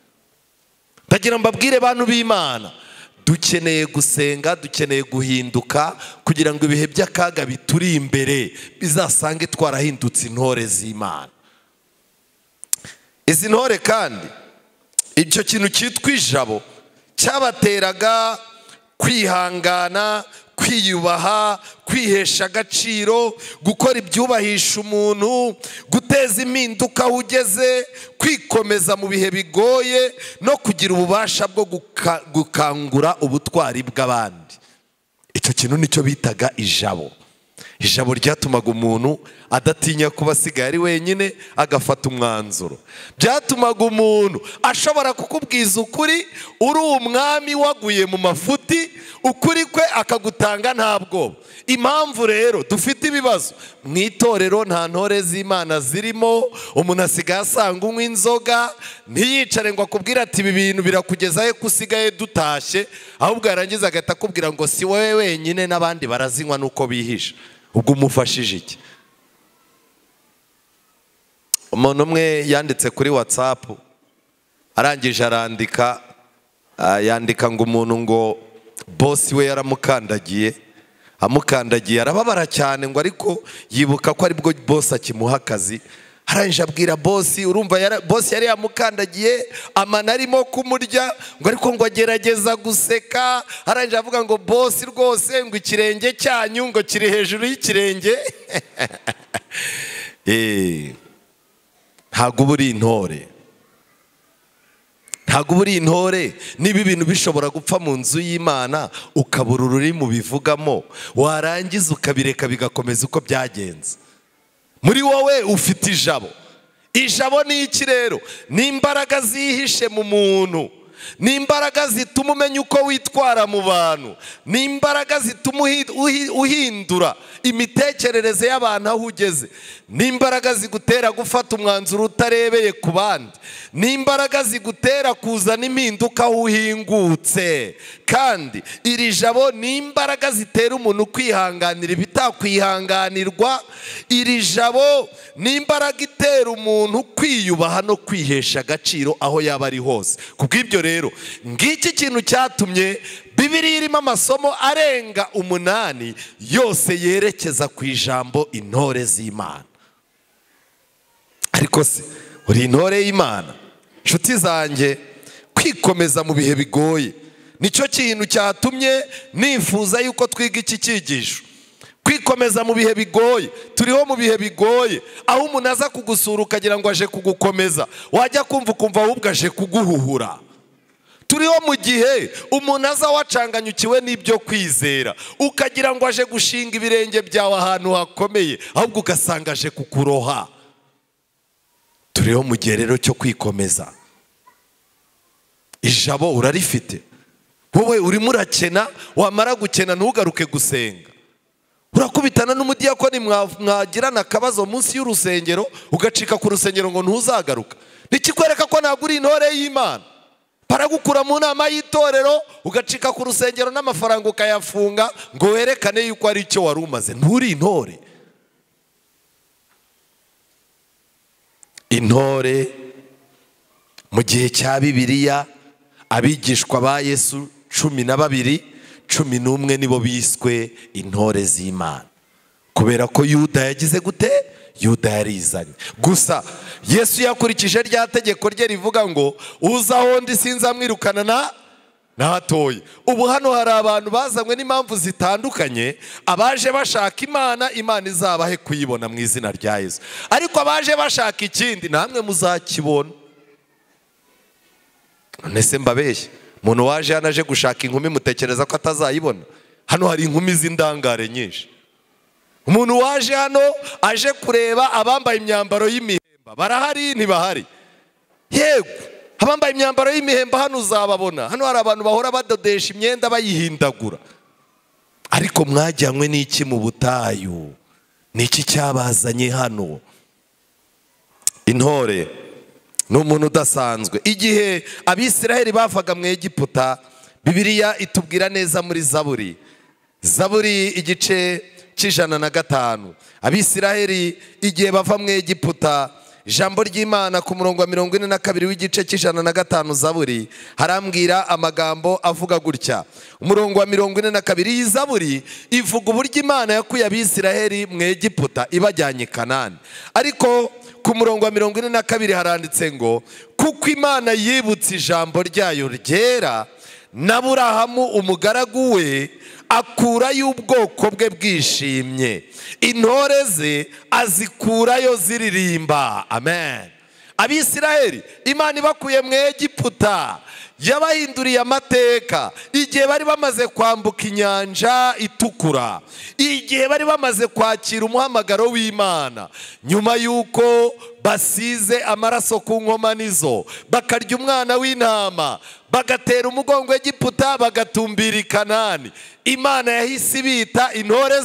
Ndagira mbabwire bantu b'Imana, dukeneye gusenga, dukeneye guhinduka kugira ngo ibihe by'akaga bituri imbere bizasange twarahindutse intore z'Imana. Izi ntore kandi icyo kintu cyitwa ijabo cyabateraga kwihangana, kwiyubaha, kwihesha agaciro, gukora ibyubahisha umuntu, guteza impinduka aho ugeze, kwikomeza mu bihe bigoye no kugira ububasha bwo gukangura ubutwari bw'abandi. Icyo kintu nicyo bitaga ijabo. Ijabo ryatumaga umuntu adatinya kuba asigaye ari wenyine, agafata umwanzuro. Byatumaga umuntu ashobora kukubwiza ukuri, uri umwami waguye mu mafuti, ukuri kwe akagutanga nta bwoba. Impamvu rero dufite ibibazo mu itorero, nta ntore z'Imana zirimo, umuntu asigaye asanga unywa inzoga ntiyicare ngo akubwire ati ibi bintu birakugezayo ko usigaye dutashye, ahubwo yarangiza agahita akubwira ngo si wowe wenyine n'abandi barazinywa nuko bihisha. Ubwo umufashije iki? Umuntu umwe yanditse kuri WhatsApp, arangije arandika, yandika ngo umuntu ngo bosi we yaramukandagiye, amukandagiye arababara cyane ngo ariko yibuka ko aribwo bosi akimuha akazi. Arangije abwira bosi, urumva bosi yari yamukandagiye amana arimo kumurya, ngo ariko ngo agerageza guseka. Arangije avuga ngo bosi rwose ngo ikirenge cyanyu ngo kiri hejuru y'ikirenge. Ntabwo uba uri intore, ntabwo uba uri intore. Niba ibintu bishobora gupfa mu nzu y'Imana ukabura ururimi ubivugamo, warangiza ukabireka bigakomeza uko byagenze. Muri wowe ufite ijabo. Ijabo ni iki rero? Ni imbaraga zihishe mu muntu, ni imbaraga zituma umenya uko witwara mu bantu, ni imbaraga zituma uhindura imitekerereze y'abantu aho ugeze, ni imbaraga zigutera gufata umwanzuro utarebeye ku bandi, ni imbaraga zigutera kuzana impinduka aho uhingutse. Kandi iri jabo ni imbaraga zitera umuntu kwihanganira ibitakwihanganirwa. Iri jabo ni imbaraga itera umuntu kwiyubaha no kwihesha agaciro aho yaba ari hose. Kubw'ibyo rero ngiki kintu cyatumye Bibiliya irimo amasomo arenga 8 yose yerekeza ku ijambo intore z'Imana. Ariko se uri intore y'Imana? Nshuti zanjye, kwikomeza mu bihe bigoye nicyo kintu cyatumye nifuza yuko twiga iki cyigisho. Kwikomeza mu bihe bigoye. Turiho mu bihe bigoye aho umuntu aza kugusura ukagira ngo aje kugukomeza, wajya kumva ukumva ahubwo aje kuguhuhura. Turiho mu gihe umuntu aza wacanganyukiwe n'ibyo kwizera, ukagira ngo aje gushinga ibirenge byawe ahantu hakomeye, ahubwo ugasanga aje kukuroha. Turiho mu gihe rero cyo kwikomeza. Ijabo urarifite, wowe urimo urakena, wamara gukena ntugaruke gusenga. Urakubitana n'umudiyakoni mwagirana akabazo munsi y'urusengero, ugacika ku rusengero ngo ntuzagaruka. Nikikwereka ko ntabwo uri intore y'Imana. Baragukura mu nama y'itorero, ugacika ku rusengero n'amafaranga ukayafunga ngo werekane yuko ari icyo wari umaze. Nturi intore. Intore mu gihe cya Bibiliya, abigishwa ba Yesu 12, 11 nibo biswe intore z'Imana, kubera ko Yuda yagize gute? Yuda yarizanye. Gusa Yesu yakurikije rya tegeko rye rivuga ngo uza aho ndi sinzamwirukana na nahatoye. Ubu hano hari abantu bazanywe n'impamvu zitandukanye, abaje bashaka Imana, Imana izabahe kuyibona mu izina rya Yesu. Ariko abaje bashaka ikindi, namwe muzakibona. None se mbabeshye, umuntu waje hano aje gushaka inkumi mutekereza ko atazayibona? Hano hari inkumi z'indangare nyinshi. Umuntu waje hano aje kureba abambaye imyambaro y'imihemba, barahari ntibahari? Yego, abambaye imyambaro y'imihemba hano uzababona. Hano hari abantu bahora badodesha imyenda bayihindagura. Ariko mwajyanywe n'iki mu butayu? Niki cyabazanye hano? Intore ni umuntu udasanzwe. Igihe Abisiraheli bavaga mu Egiputa, Bibiliya itubwira neza muri Zaburi, Zaburi igice 105. Abisiraheli igihe bava mu Egiputa, ijambo ry'Imana ku murongo wa 42 w'igice 105 Zaburi harambwira amagambo avuga gutya. Umurongo wa 42 iyi Zaburi ivuga uburyo Imana yakuye Abisiraheli mu Egiputa ibajyanye i Kanani. Ariko ku murongo wa 42 haranditse ngo kuko Imana yibutse ijambo ryayo ryera, n'Aburahamu umugaragu we akurayo ubwoko bwe bwishimye, intore ze azikurayo ziririmba. Amen. Abisiraheli Imana ibakuye mu Egiputa, yabahinduriye amateka. Igihe bari bamaze kwambuka inyanja itukura, igihe bari bamaze kwakira umuhamagaro w'Imana, nyuma yuko basize amaraso ku nkomanizo, bakarya umwana w'intama, bagatera umugongo Egiputa, bagatumbira i Kanani, Imana yahise ibita intore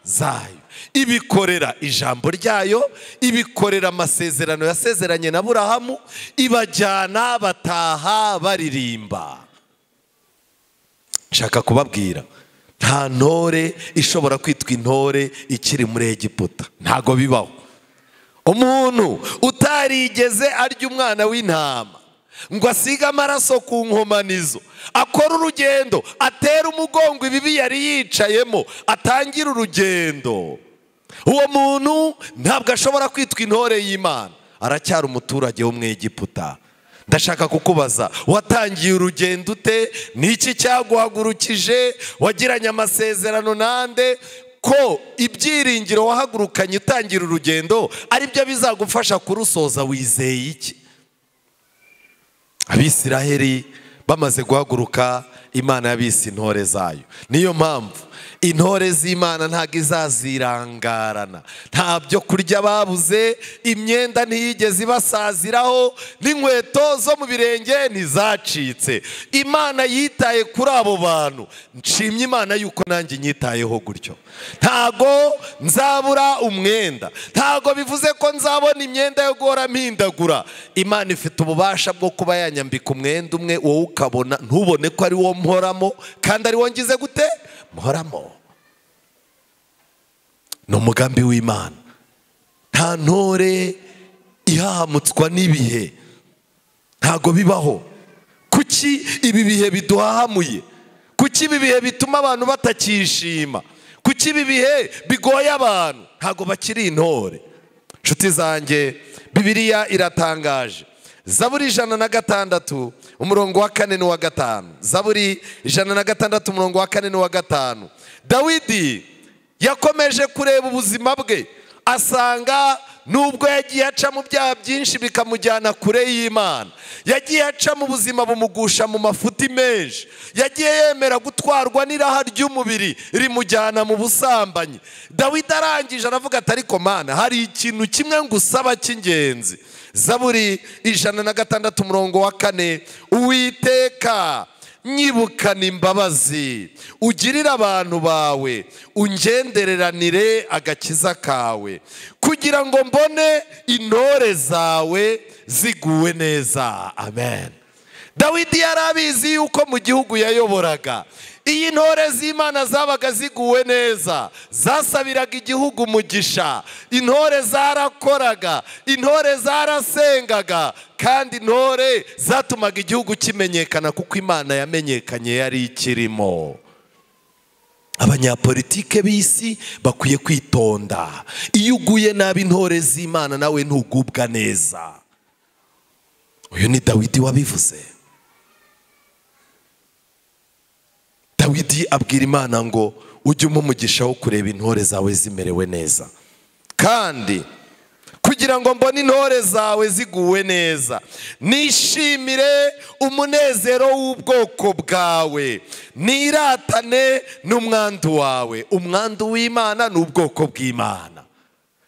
zayo. Ibikorera ijambo ryayo, ibikorera amasezerano yasezeranye na Aburahamu, ibajyana bataha baririmba. Nshaka kubabwira, nta ntore ishobora kwitwa intore ikiri muri Egiputa, ntago bibaho. Umuntu utarigeze arya umwana w'intama ngo asige amaraso ku nkomanizo, akora urugendo, atera umugongo ibibi yari yicayemo, atangira urugendo, uwo muntu ntabwo ashobora kwitwa intore y'Imana, aracyari umuturage wo mu Egiputa. Ndashaka kukubaza, watangiye urugendo ute? Niki cyaguhagurukije? Wagiranye amasezerano nande? Ko ibyiringiro wahagurukanye utangira urugendo ari byo bizagufasha kurusoza, wizeye iki? Abisiraheli bamaze guhaguruka, Imana yabise intore zayo. Niyo mpamvu intore z'Imana ntabwo izazirangarana. Nta byo kurya babuze, imyenda ntiyigeze ibasaziraho, n'inkweto zo mu birenge ntizacitse. Imana yitaye kuri abo bantu. Nshimye Imana yuko nanjye nyitayeho gutyo. Ntago nzabura umwenda, ntago bivuze ko nzabona imyenda yo guhora mpindagura. Imana ifite ububasha bwo kuba yanyambika umwenda umwe, wowe ukabona ntubone ko ari wo mporamo, kandi ari wo ngize gute mporamo. Ni umugambi w'Imana. Nta ntore ihahamutswa n'ibihe, ntago bibaho. Kuki ibi bihe biduhahamuye? Kuki ibi bihe bituma abantu batakishima? Kuki ibi bihe bigoye abantu? Ntago bakiri intore. Nshuti zanjye, Bibiliya iratangaje. Zaburi 106 umurongo wa 4 n'uwa 5. Zaburi 106 umurongo wa 4 n'uwa 5. Dawidi Yakomeje kureba ubuzima bwe asanga nubwo yagiye aca mu byaha byinshi bikamujyana kure y'Imana, yagiye aca mu buzima bumugusha mu mafuti menshi, yagiye yemera gutwarwa n'iraha ry'umubiri rimujyana mu busambanyi. Dawidi arangije aravuga ati ariko Mana, hari ikintu kimwe ngusaba cy'ingenzi. Zaburi 106 umurongo wa 4, Uwiteka nyibukana imbabazi, ugirire abantu bawe, ungendereranire agakiza kawe, kugira ngo mbone intore zawe ziguwe neza. Amen. Dawidi yarabizi yuko mu gihugu yayoboraga iyi ntore z'Imana zabaga ziguwe neza, zasabiraga igihugu umugisha, intore zarakoraga, intore zarasengaga, kandi intore zatumaga igihugu kimenyekana kuko Imana yamenyekanye yari ikirimo. Abanyapolitike b'isi bakwiye kwitonda. Iyo uguye nabi intore z'Imana nawe ntugubwa neza. Uyu ni Dawidi wabivuze. Dawidi abwira Imana ngo ujye umugisha wo kureba intore zawe zimerewe neza, kandi kugira ngo mbone intore zawe ziguwe neza, nishimire umunezero w'ubwoko bwawe, niratane n'umwandu wawe. Umwandu w'Imana ni ubwoko bw'Imana.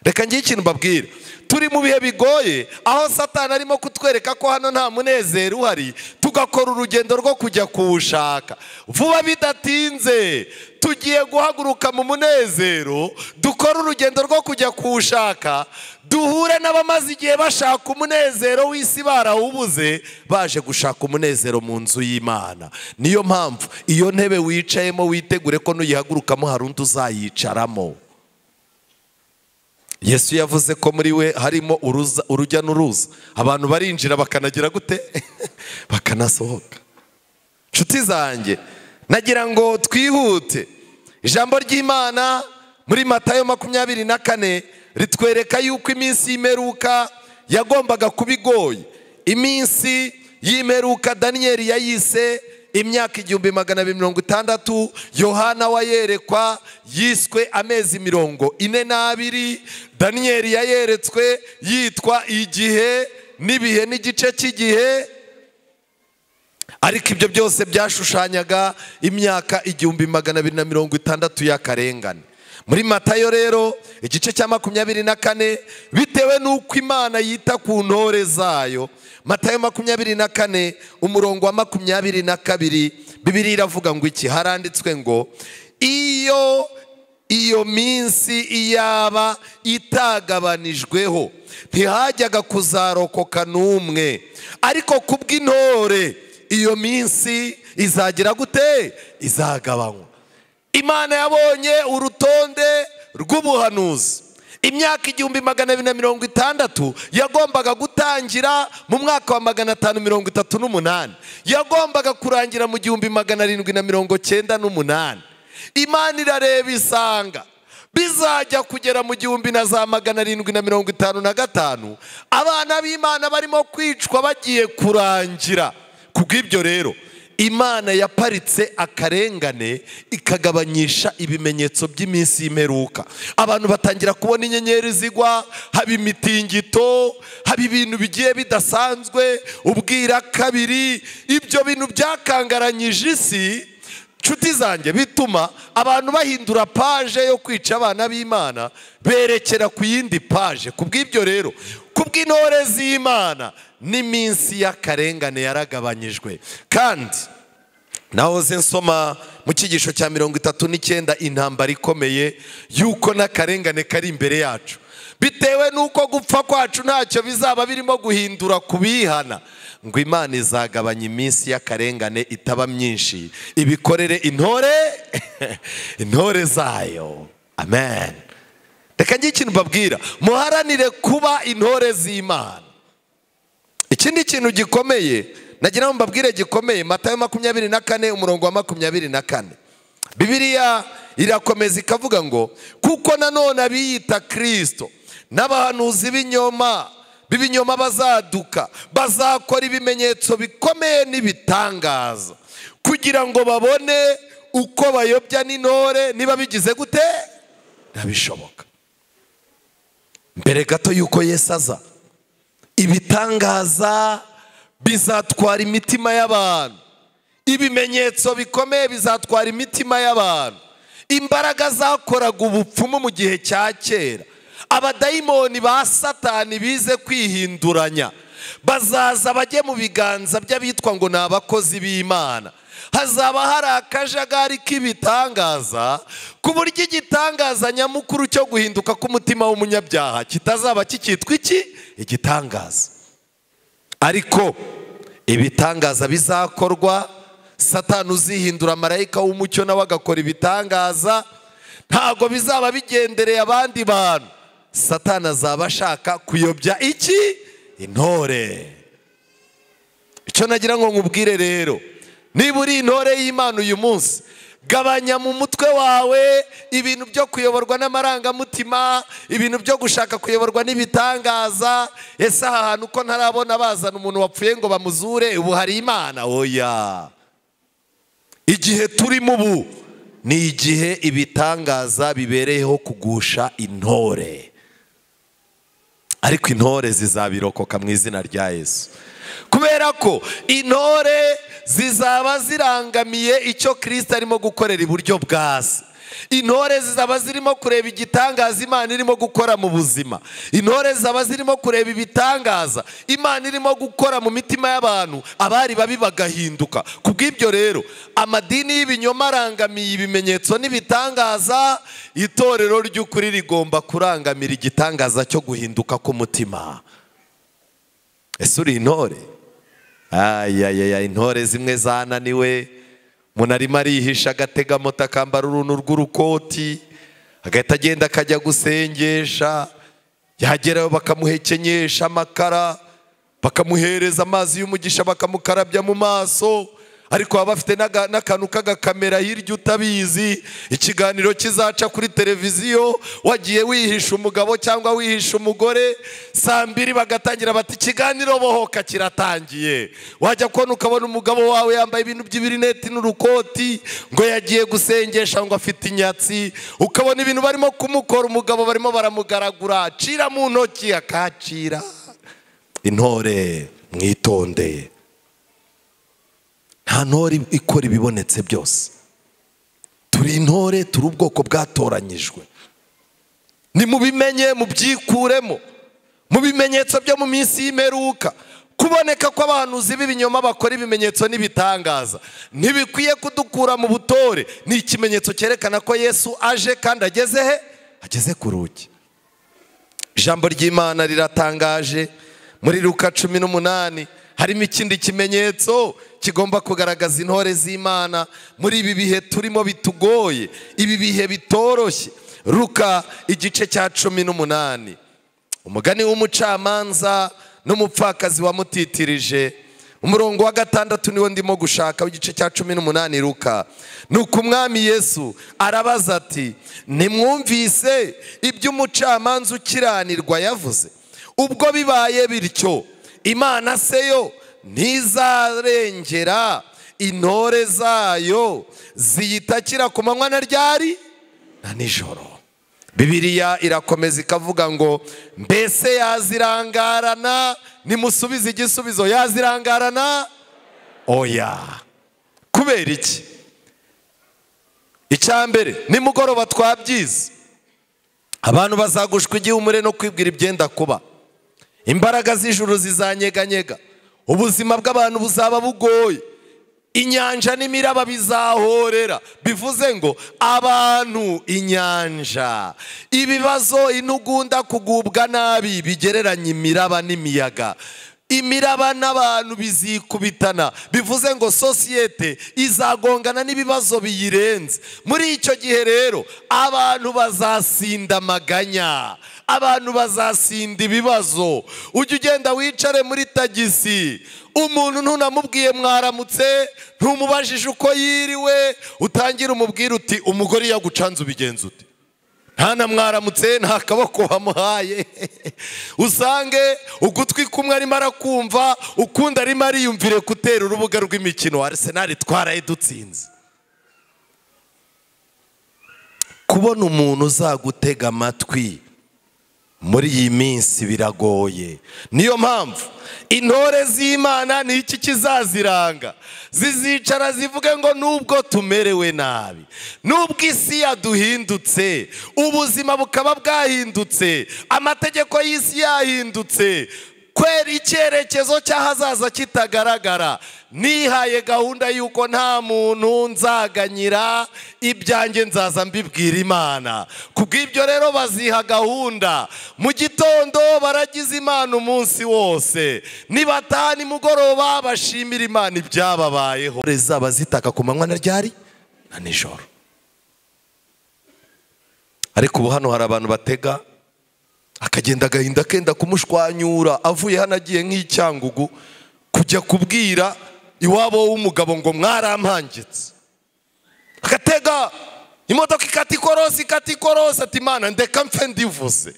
Reka ngiye ikintu mbabwira, turi mu bihe bigoye aho Satani arimo kutwereka ko hano nta munezero uhari, tugakora urugendo rwo kujya kuwushaka. Vuba bidatinze tugiye guhaguruka mu munezero, dukora urugendo rwo kujya kuwushaka, duhure n'abamaze igihe bashaka umunezero w'isi barawubuze, baje gushaka umunezero mu nzu y'Imana. Niyo mpamvu iyo ntebe wicayemo witegure ko nuyihagurukamo hari undi uzayicaramo. Yesu yavuze ko muri we harimo urujya n'uruza, abantu barinjira bakanagira gute bakanasohoka. Nshuti zanjye, nagira ngo twihute. Ijambo ry'Imana muri Matayo 24 ritwereka yuko iminsi y'imperuka yagombaga kuba igoye. Iminsi y'imperuka Daniel yayise imyaka 1260, Yohana wayerekwa yiswe amezi 42, Daniel yayeretswe yitwa igihe n'ibihe n'igice cy'igihe. Ariko ibyo byose byashushanyaga imyaka 1260 y'akarengane. Muri Matayo rero igice cya 24, bitewe n'uko Imana yita ku ntore zayo, Matayo 24 umurongo wa 22, Bibiliya iravuga ngo iki? Haranditswe ngo iyo minsi iyaba itagabanijweho ntihajyaga kuzarokoka n'umwe, ariko kubw'intore iyo minsi izagira gute? Izagabanywa. Imana yabonye urutonde rw'ubuhanuzi. Imyaka 1260 yagombaga gutangira mu mwaka wa 538, yagombaga kurangira mu 1798. Imana irareba isanga bizajya kugera mu 1755 abana b'Imana barimo kwicwa bagiye kurangira. Kubw'ibyo rero Imana yaparitse akarengane ikagabanyisha ibimenyetso by'iminsi y'imperuka. Abantu batangira kubona inyenyeri zigwa, haba imitingito, haba ibintu bigiye bidasanzwe, ubwira kabiri. Ibyo bintu byakangaranyije isi, nshuti zanjye, bituma abantu bahindura page yo kwica abana b'Imana berekera ku yindi page. Kubw'ibyo rero, kubw'intore z'Imana n'iminsi y'akarengane yaragabanyijwe. Kandi nahoze nsoma mu cyigisho cya 39 intambara ikomeye yuko n'akarengane kari imbere yacu, bitewe n'uko gupfa kwacu ntacyo bizaba birimo guhindura kubihana, ngo Imana izagabanya iminsi y'akarengane itaba myinshi, ibikorere intore zayo. Amen. Reka ngiye ikintu mbabwira, muharanire kuba intore z'Imana. Ikindi kintu gikomeye nagira ngo mbabwire gikomeye, Matayo 24 umurongo wa 24, Bibiliya irakomeza ikavuga ngo kuko nanone abiyita Kristo n'abahanuzi b'ibinyoma bazaduka, bazakora ibimenyetso bikomeye n'ibitangaza kugira ngo babone uko bayobya n'intore niba bigize gute. Ntabishoboka. Mbere gato yuko Yesu aza, ibitangaza bizatwara imitima y'abantu, ibimenyetso bikomeye bizatwara imitima y'abantu. Imbaraga zakoraga ubupfumu mu gihe cya kera, abadayimoni ba Satani bize kwihinduranya, bazaza bajye mu biganza by'abitwa ngo ni abakozi b'Imana. Hazaba hari akajagari k'ibitangaza, ku buryo igitangaza nyamukuru cyo guhinduka k'umutima w'umunyabyaha kitazaba kikitwa iki? Igitangaza. Ariko ibitangaza bizakorwa, Satani uzihindura marayika w'umucyo nawe agakora ibitangaza, ntago bizaba bigendereye abandi bantu. Satani azaba ashaka kuyobya iki? Intore. Icyo nagira ngo nkubwire rero, niba uri intore y'Imana uyu munsi, gabanya mu mutwe wawe ibintu byo kuyoborwa n'amarangamutima, ibintu byo gushaka kuyoborwa n'ibitangaza. Ese aha hantu ko ntarabona bazana umuntu wapfuye ngo bamuzure, ubu hari Imana? Oya. Igihe turimo ubu ni igihe ibitangaza bibereyeho kugusha intore, ariko intore zizabirokoka mu izina rya Yesu, kubera ko intore zizaba zirangamiye icyo Kristo arimo gukorera iburyo bwa se. Intore zizaba zirimo kureba igitangaza Imana irimo gukora mu buzima. Intore zizaba zirimo kureba ibitangaza Imana irimo gukora mu mitima y'abantu, abari babi bagahinduka. Kubw'ibyo rero, amadini y'ibinyoma arangamiye ibimenyetso n'ibitangaza, itorero ry'ukuri rigomba kurangamira igitangaza cyo guhinduka k'umutima. Ese uri intore? Ayayaya, intore zimwe zananiwe. Umuntu arimo arihisha agatega moto, akambara uruntu rw'urukoti, agahita agenda akajya gusengesha, yagerayo bakamuhekenyesha amakara, bakamuhereza amazi y'umugisha, bakamukarabya mu maso, ariko baba bafite n'akantu k'agakamera hirya utabizi. Ikiganiro kizaca kuri televiziyo, wagiye wihisha umugabo cyangwa wihisha umugore, saa mbiri bagatangira bati ikiganiro bohoka kiratangiye. Wajya kubona ukabona umugabo wawe yambaye ibintu by'ibirineti n'urukoti, ngo yagiye gusengesha ngo afite inyatsi, ukabona ibintu barimo kumukora umugabo, barimo baramugaragura, acira mu ntoki akacira. Intore mwitondeye. Nta ntore ikora ibibonetse byose. Turi intore, turi ubwoko bwatoranyijwe. Nimubimenye, mubyikuremo. Mu bimenyetso byo mu minsi y'imperuka, kuboneka kw'abahanuzi b'ibinyoma bakora ibimenyetso n'ibitangaza ntibikwiye kudukura mu butore. Ni ikimenyetso cyerekana ko Yesu aje kandi ageze he? Ageze ku rugi. Ijambo ry'Imana riratangaje. Muri Luka 18 harimo ikindi kimenyetso kigomba kugaragaza intore z'Imana muri ibi bihe turimo bitugoye, ibi bihe bitoroshye. Luka igice cya 18, umugani w'umucamanza n'umupfakazi wamutitirije. Umurongo wa 6 niwo ndimo gushaka, w'igice cya 18 Luka. Nuko umwami Yesu arabaza ati, nimwumvise ibyo umucamanza ukiranirwa yavuze? Ubwo bibaye bityo, Imana se yo ntizarengera intore zayo ziyitakira ku manywa na ryari na nijoro? Bibiliya irakomeza ikavuga ngo mbese yazirangarana? Nimusubize igisubizo, yazirangarana? Oya. Kubera iki? Icya mbere, nimugoroba twabyize, abantu bazagushwa igihumure no kwibwira ibyenda kuba. Imbaraga z'ijuru zizanyeganyega, ubuzima bw'abantu buzaba bugoye, inyanja n'imiraba bizahorera. Bivuze ngo abantu, inyanja, ibibazo, intugunda, kugubwa nabi bigereranya imiraba n'imiyaga. Imiraba n'abantu bizikubitana. Bivuze ngo sosiyete izagongana n'ibibazo biyirenze. Muri icyo gihe rero abantu bazasinda amaganya, abantu bazasinda ibibazo. Ujye ugenda wicare muri tagisi, umuntu ntunamubwiye mwaramutse, ntumubajije uko yiriwe, utangira umubwira uti umugore yagucanze ubigenza ute? Nta na mwaramutse, nta kaboko wamuhaye. Usange ugutwi kumwe arimo arakumva, ukundi arimo ariyumvire gutera urubuga rw'imikino. Arsenal twaraye dutsinze. Kubona umuntu uzagutega amatwi muri iyi minsi biragoye. Niyo mpamvu intore z'Imana ni iki kizaziranga? Zizicara zivuge ngo nubwo tumerewe nabi, nubwo isi yaduhindutse, ubuzima bukaba bwahindutse, amategeko y'isi yahindutse, kwera icyerekezo cy'ahazaza kitagaragara, nihaye gahunda y'uko nta muntu nzaganyira ibyanjye, nzaza mbibwira Imana. Kubw'ibyo rero baziha gahunda. Mu gitondo baragize Imana umunsi wose, nibataha nimugoroba bashimira Imana ibyababayeho. Zaba zitaka ku manywa na ryari na nijoro. Ariko ubu hano hari abantu batega akagenda agahinda kenda kumushwanyura, avuye hano agiye nk'icyangugu kujya kubwira iwabo w'umugabo ngo mwarampangitse. Akatega imodoka ikata ikorosi ikata ikorosi, ati Imana ndeka mfe ndivuze.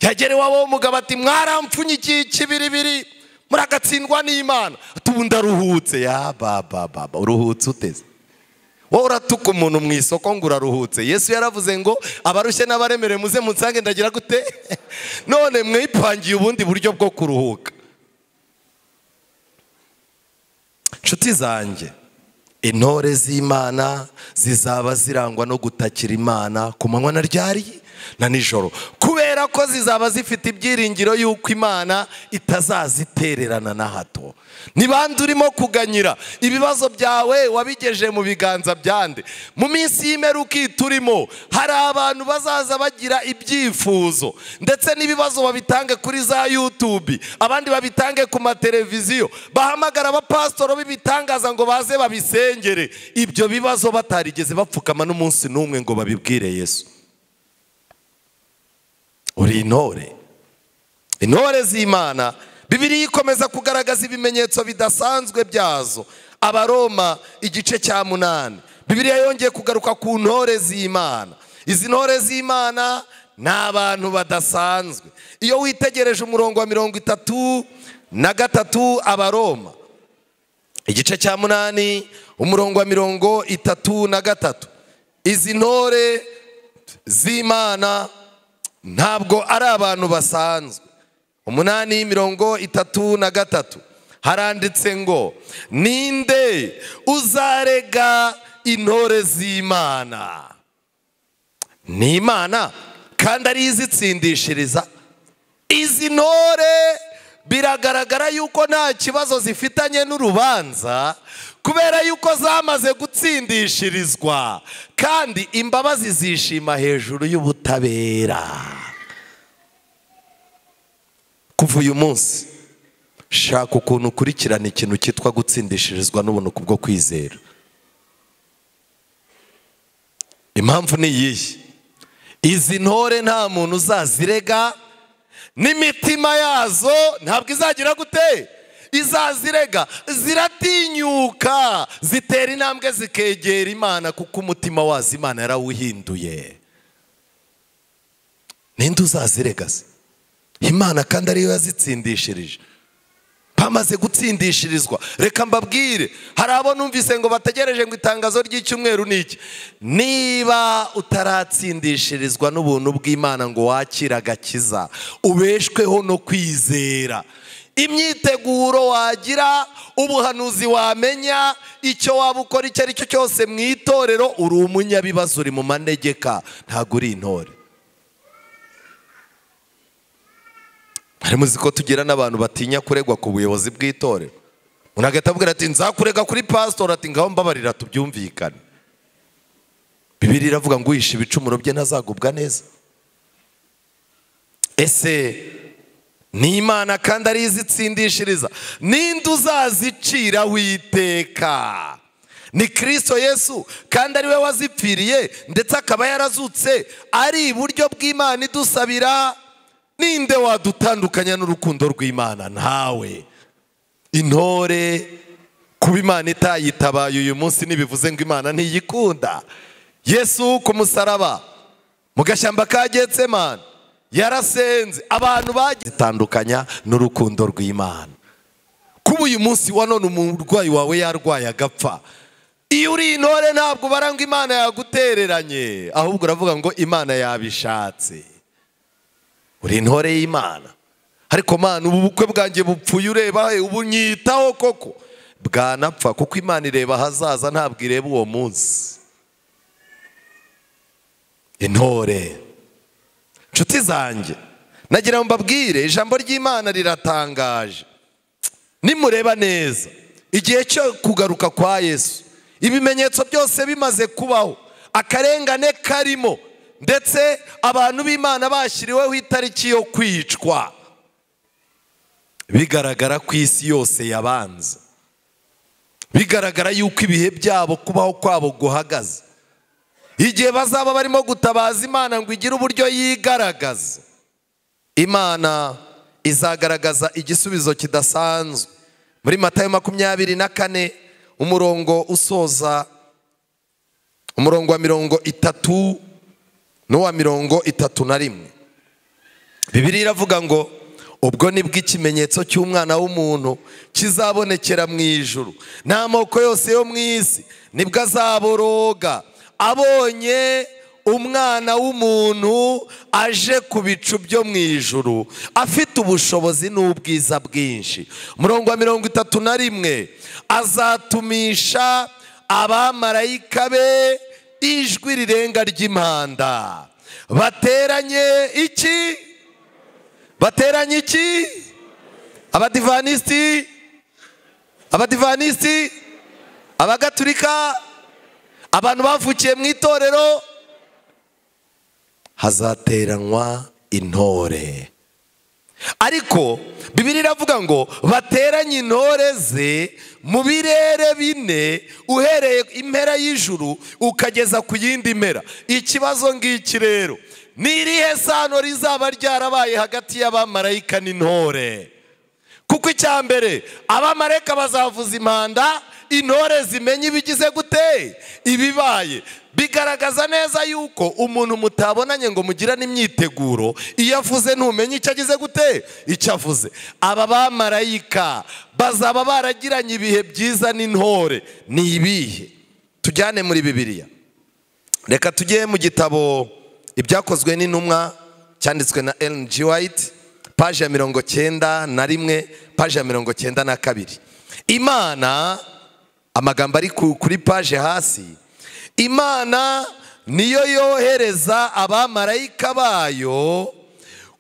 Yagera iwabo w'umugabo ati mwarampfunyikiye ikibiribiri, muragatsindwa n'Imana, ati ubu ndaruhutse. Ya baba baba, uruhutse uteze? Wowe uratuka umuntu mu isoko ngo uraruhutse. Yesu yaravuze ngo abarushye n'abaremerewe muze munsange, ndagira gute? None mwipangiye ubundi buryo bwo kuruhuka. Nshuti zanjye, intore z'Imana zizaba zirangwa no gutakira Imana ku manywa na ryari na nijoro, kubera ko zizaba zifite ibyiringiro y'uko Imana itazazitererana na hato. Nibandi urimo kuganyira ibibazo byawe wabigeje mu biganza byande? Mu minsi y'imperuka turimo hari abantu bazaza bagira ibyifuzo ndetse n'ibibazo babitange kuri za YouTube, abandi babitange ku mateleviziyo, bahamagara abapasitoro b'ibitangaza ngo baze babisengere. Ibyo bibazo batarigeze bapfukama n'umunsi n'umwe ngo babibwire Yesu. Uri intore. Intore z'Imana, Bibiliya ikomeza kugaragaza ibimenyetso bidasanzwe byazo. Abaroma igice cya 8, Bibiliya yongeye kugaruka ku ntore z'Imana. Izi ntore z'Imana ni abantu badasanzwe. Iyo witegereje umurongo wa 33 Abaroma igice cya 8 umurongo wa 33, izi ntore z'Imana ntabwo ari abantu basanzwe. 8:33 haranditse ngo ninde uzarega intore z'Imana? Ni Imana kandi ari izitsindishiriza. Izi ntore biragaragara yuko nta kibazo zifitanye n'urubanza, kubera yuko zamaze gutsindishirizwa, kandi imbabazi zishima hejuru y'ubutabera. Kuva uyu munsi shaka ukuntu ukurikirana ikintu cyitwa gutsindishirizwa n'ubuntu kubwo kwizera. Impamvu ni iyihe? Izi ntore nta muntu uzazirega, n'imitima yazo ntabwo izagira gute? Izazirega. Ziratinyuka, zitera intambwe zikegera Imana, kuko umutima wazo Imana yarawuhinduye. Ninde uzazirega se? Imana kandi ariyo yazitsindishirije. Bamaze gutsindishirizwa. Reka mbabwire, hari abo numvise ngo bategereje ngo itangazo ry'icyumweru niki. Niba utaratsindishirizwa n'ubuntu bw'Imana ngo wakire agakiza, ubeshweho no kwizera, imyiteguro wagira, ubuhanuzi wamenya, icyo waba ukora icyo ari cyo cyose mu itorero, uri umunyabibazo, uri mu manegeka, ntabwo uri intore. Hari muzi ko tugira n'abantu batinya kuregwa ku buyobozi bw'itorero. Umuntu agahita avuga ati nzakurega kuri pastor, ati ngaho mbabarira tubyumvikane. Bibiliya iravuga ngo uhisha ibicumuro bye ntazagubwa neza. Ese ni Imana kandi ari izitsindishiriza? Ninde uzazicira witeka? Ni Kristo Yesu kandi ari we wazipfiriye ndetse akaba yarazutse, ari iburyo bw'Imana idusabira. Ninde wadutandukanya n'urukundo rw'Imana? Ntawe. Intore kuba Imana itayitabaye uyu munsi ntibivuze ngo Imana ntiyikunda. Yesu ku musaraba mu gashyamba ka Getsemani yarasenze, abantu bagitandukanya n'urukundo rw'Imana. Kuba uyu munsi wa none umurwayi wawe yarwaye agapfa, Iyo uri intore ntabwo ubara ngo Imana yagutereranye, ahubwo uravuga ngo Imana yabishatse. Uri intore y'Imana. Ariko Mana, ubu bukwe bwanjye bupfuye ureba he? Ubu nyitaho koko? Bwanapfa, kuko Imana ireba ahazaza, ntabwo ireba uwo munsi. Intore, nshuti zanjye, nagira ngo mbabwire ijambo ry'Imana riratangaje. Nimureba neza igihe cyo kugaruka kwa Yesu, ibimenyetso byose bimaze kubaho, akarengane karimo, ndetse abantu b'Imana bashyiriweho itariki yo kwicwa, bigaragara ku isi yose yabanza, bigaragara yuko ibihe byabo kubaho kwabo guhagaze. Igihe bazaba barimo gutabaza Imana ngo igire uburyo yigaragaza, Imana izagaragaza igisubizo kidasanzwe. Muri Matayo 24 umurongo usoza, umurongo wa 30 n'uwa 31, Bibiliya iravuga ngo ubwo nibwo ikimenyetso cy'umwana w'umuntu kizabonekera mu ijuru, n'amoko yose yo mu isi nibwo azaboroga abonye umwana w'umuntu aje ku bicu byo mu ijuru, afite ubushobozi n'ubwiza bwinshi. Umurongo wa 31, azatumisha abamarayika be ijwi rirenga ry'impanda, bateranye iki? Bateranye iki? Abadivanisiti, abadivanisiti, abagaturika, abantu bavukiye mu itorero, hazateranwa intore. Ariko Bibiliya iravuga ngo bateranye intore ze mu birere bine, uhereye impera y'ijuru ukageza ku yindi mpera. Ikibazo ngiki rero, ni irihe sano rizaba ryarabaye hagati y'abamarayika n'intore? Kuko icya mbere, abamarayika bazavuza impanda, intore zimenye ibigize gute ibibaye. Bigaragaza neza yuko umuntu mutabonanye ngo mugirane imyiteguro, iyo avuze ntumenye icyo agize gute icyo avuze. Aba bamarayika bazaba baragiranye ibihe byiza n'intore. Ni ibihe? Tujyane muri Bibiliya. Reka tujye mu gitabo Ibyakozwe n'Intumwa cyanditswe na Ellen G. White, paje ya 91, paje ya 92. Imana, amagambo ari kuri paje hasi, Imana niyo yohereza abamarayika bayo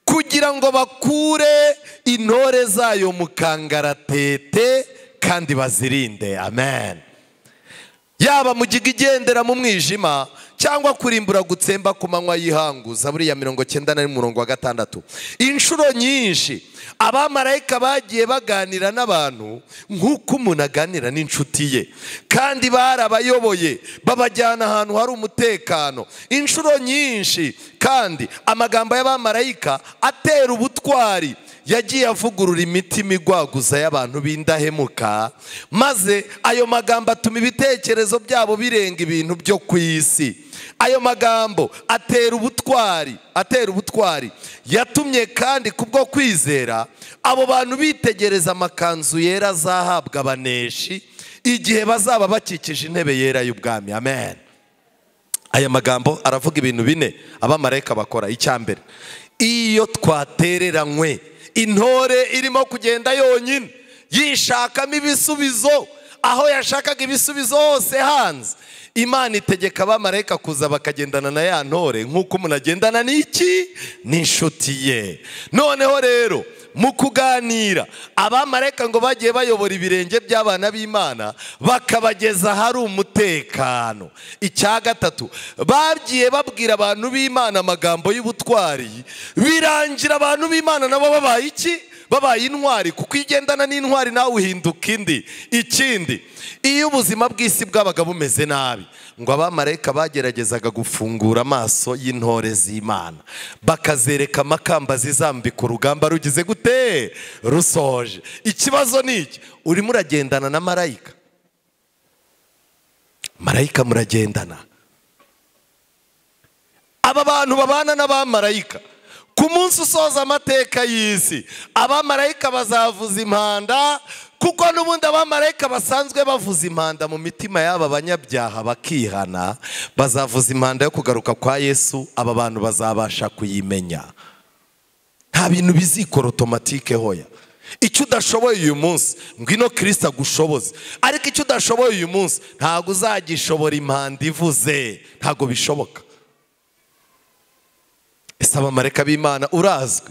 kugira ngo bakure intore zayo mu kangaratete kandi bazirinde. Amen. Yaba mu giga igendera mu mwijima cyangwa kurimbura gutsemba ku manywa y'ihangu, Zaburi ya 91 umurongo wa 6. Inshuro nyinshi abamarayika bagiye baganira n'abantu nk'uko umuntu aganira n'inshuti ye, kandi barabayoboye babajyana ahantu hari umutekano. Inshuro nyinshi kandi amagambo y'abamarayika atera ubutwari yagiye avugurura imitima igwaguza y'abantu b'indahemuka, maze ayo magambo atuma ibitekerezo byabo birenga ibintu byo ku isi. Ayo magambo atera ubutwari, atera ubutwari yatumye kandi kubwo kwizera abo bantu bitegereza amakanzu yera azahabwa abaneshi igihe bazaba bakikije intebe yera y'ubwami. Amen. Aya magambo aravuga ibintu bine abamarayika bakora. Icya mbere, iyo twatereranywe, intore irimo kugenda yonyine yishakamo ibisubizo, aho yashakaga ibisubizo hose hanze, Imana itegeka abamarayika kuza bakagendana na ya ntore nk'uko umuntu agendana n'iki? N'inshuti ye. Noneho rero mu kuganira, abamarayika ngo bagiye bayobora ibirenge by'abana b'Imana bakabageza hari umutekano. Icya gatatu, bagiye babwira abantu b'Imana amagambo y'ubutwari, birangira abantu b'Imana nabo babaye iki? Babaye intwari, kuko iyo ugendana n'intwari nawe uhinduka indi. Ikindi, iyo ubuzima bw'isi bwabaga bumeze nabi, ngo abamarayika bageragezaga gufungura amaso y'intore z'Imana, bakazereka amakamba zizambika urugamba rugize gute rusoje. Ikibazo ni iki? Urimo uragendana na marayika? Marayika muragendana. Aba bantu babana n'abamarayika ku munsi usoza amateka y'isi, abamarayika bazavuza impanda, Kuko n'ubundi abamarayika basanzwe bavuza impanda mu mitima y'aba banyabyaha bakihana, bazavuza impanda yo kugaruka kwa Yesu, aba bantu bazabasha kuyimenya. Nta bintu bizikora automatique hoya. Icyo udashoboye uyu munsi ngwino Kristo agushoboze, ariko icyo udashoboye uyu munsi ntago uzagishobora impanda ivuze, ntago bishoboka. Ese abamarayika b'Imana urazwi?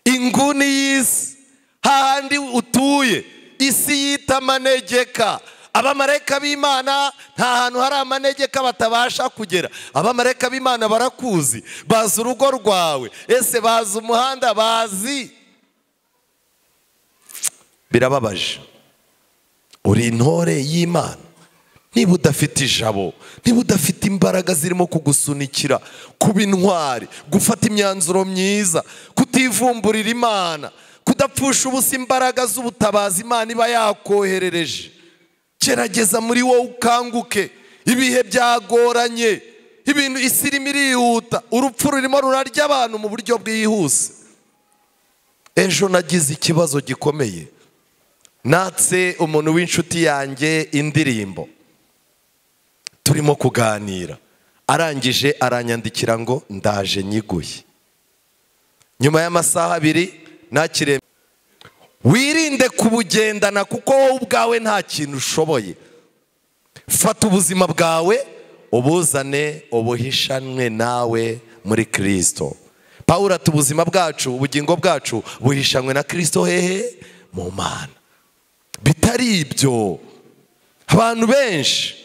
Inguni y'isi hahandi utuye, isi yita amanegeka. Abamarayika b'Imana nta hantu hari amanegeka batabasha kugera. Abamarayika b'Imana barakuzi, bazi urugo rwawe, ese bazi umuhanda, bazi. Birababaje. Uri intore y'Imana. Niba udafite ijabo, niba udafite imbaraga zirimo kugusunikira kuba intwari, gufata imyanzuro myiza, kutivumburira Imana, kudapfusha ubusa imbaraga z'ubutabazi Imana iba yakoherereje, gerageza muri wowe ukanguke. Ibihe byagoranye, ibintu isi irimo irihuta, urupfu rurimo rurarya abantu mu buryo bwihuse. Ejo nagize ikibazo gikomeye, natse umuntu w'inshuti yanjye indirimbo, turimo kuganira, arangije aranyandikira ngo ndaje nyiguye. Nyuma y'amasaha abiri nakire. Wirinde kubugendana kuko wowe ubwawe nta kintu ushoboye. Fata ubuzima bwawe ubuzane ubuhishanwe nawe muri Kristo. Pawulo ati ubuzima bwacu, ubugingo bwacu buhishanwe na Kristo hehe? Mu Mana. Bitari ibyo, abantu benshi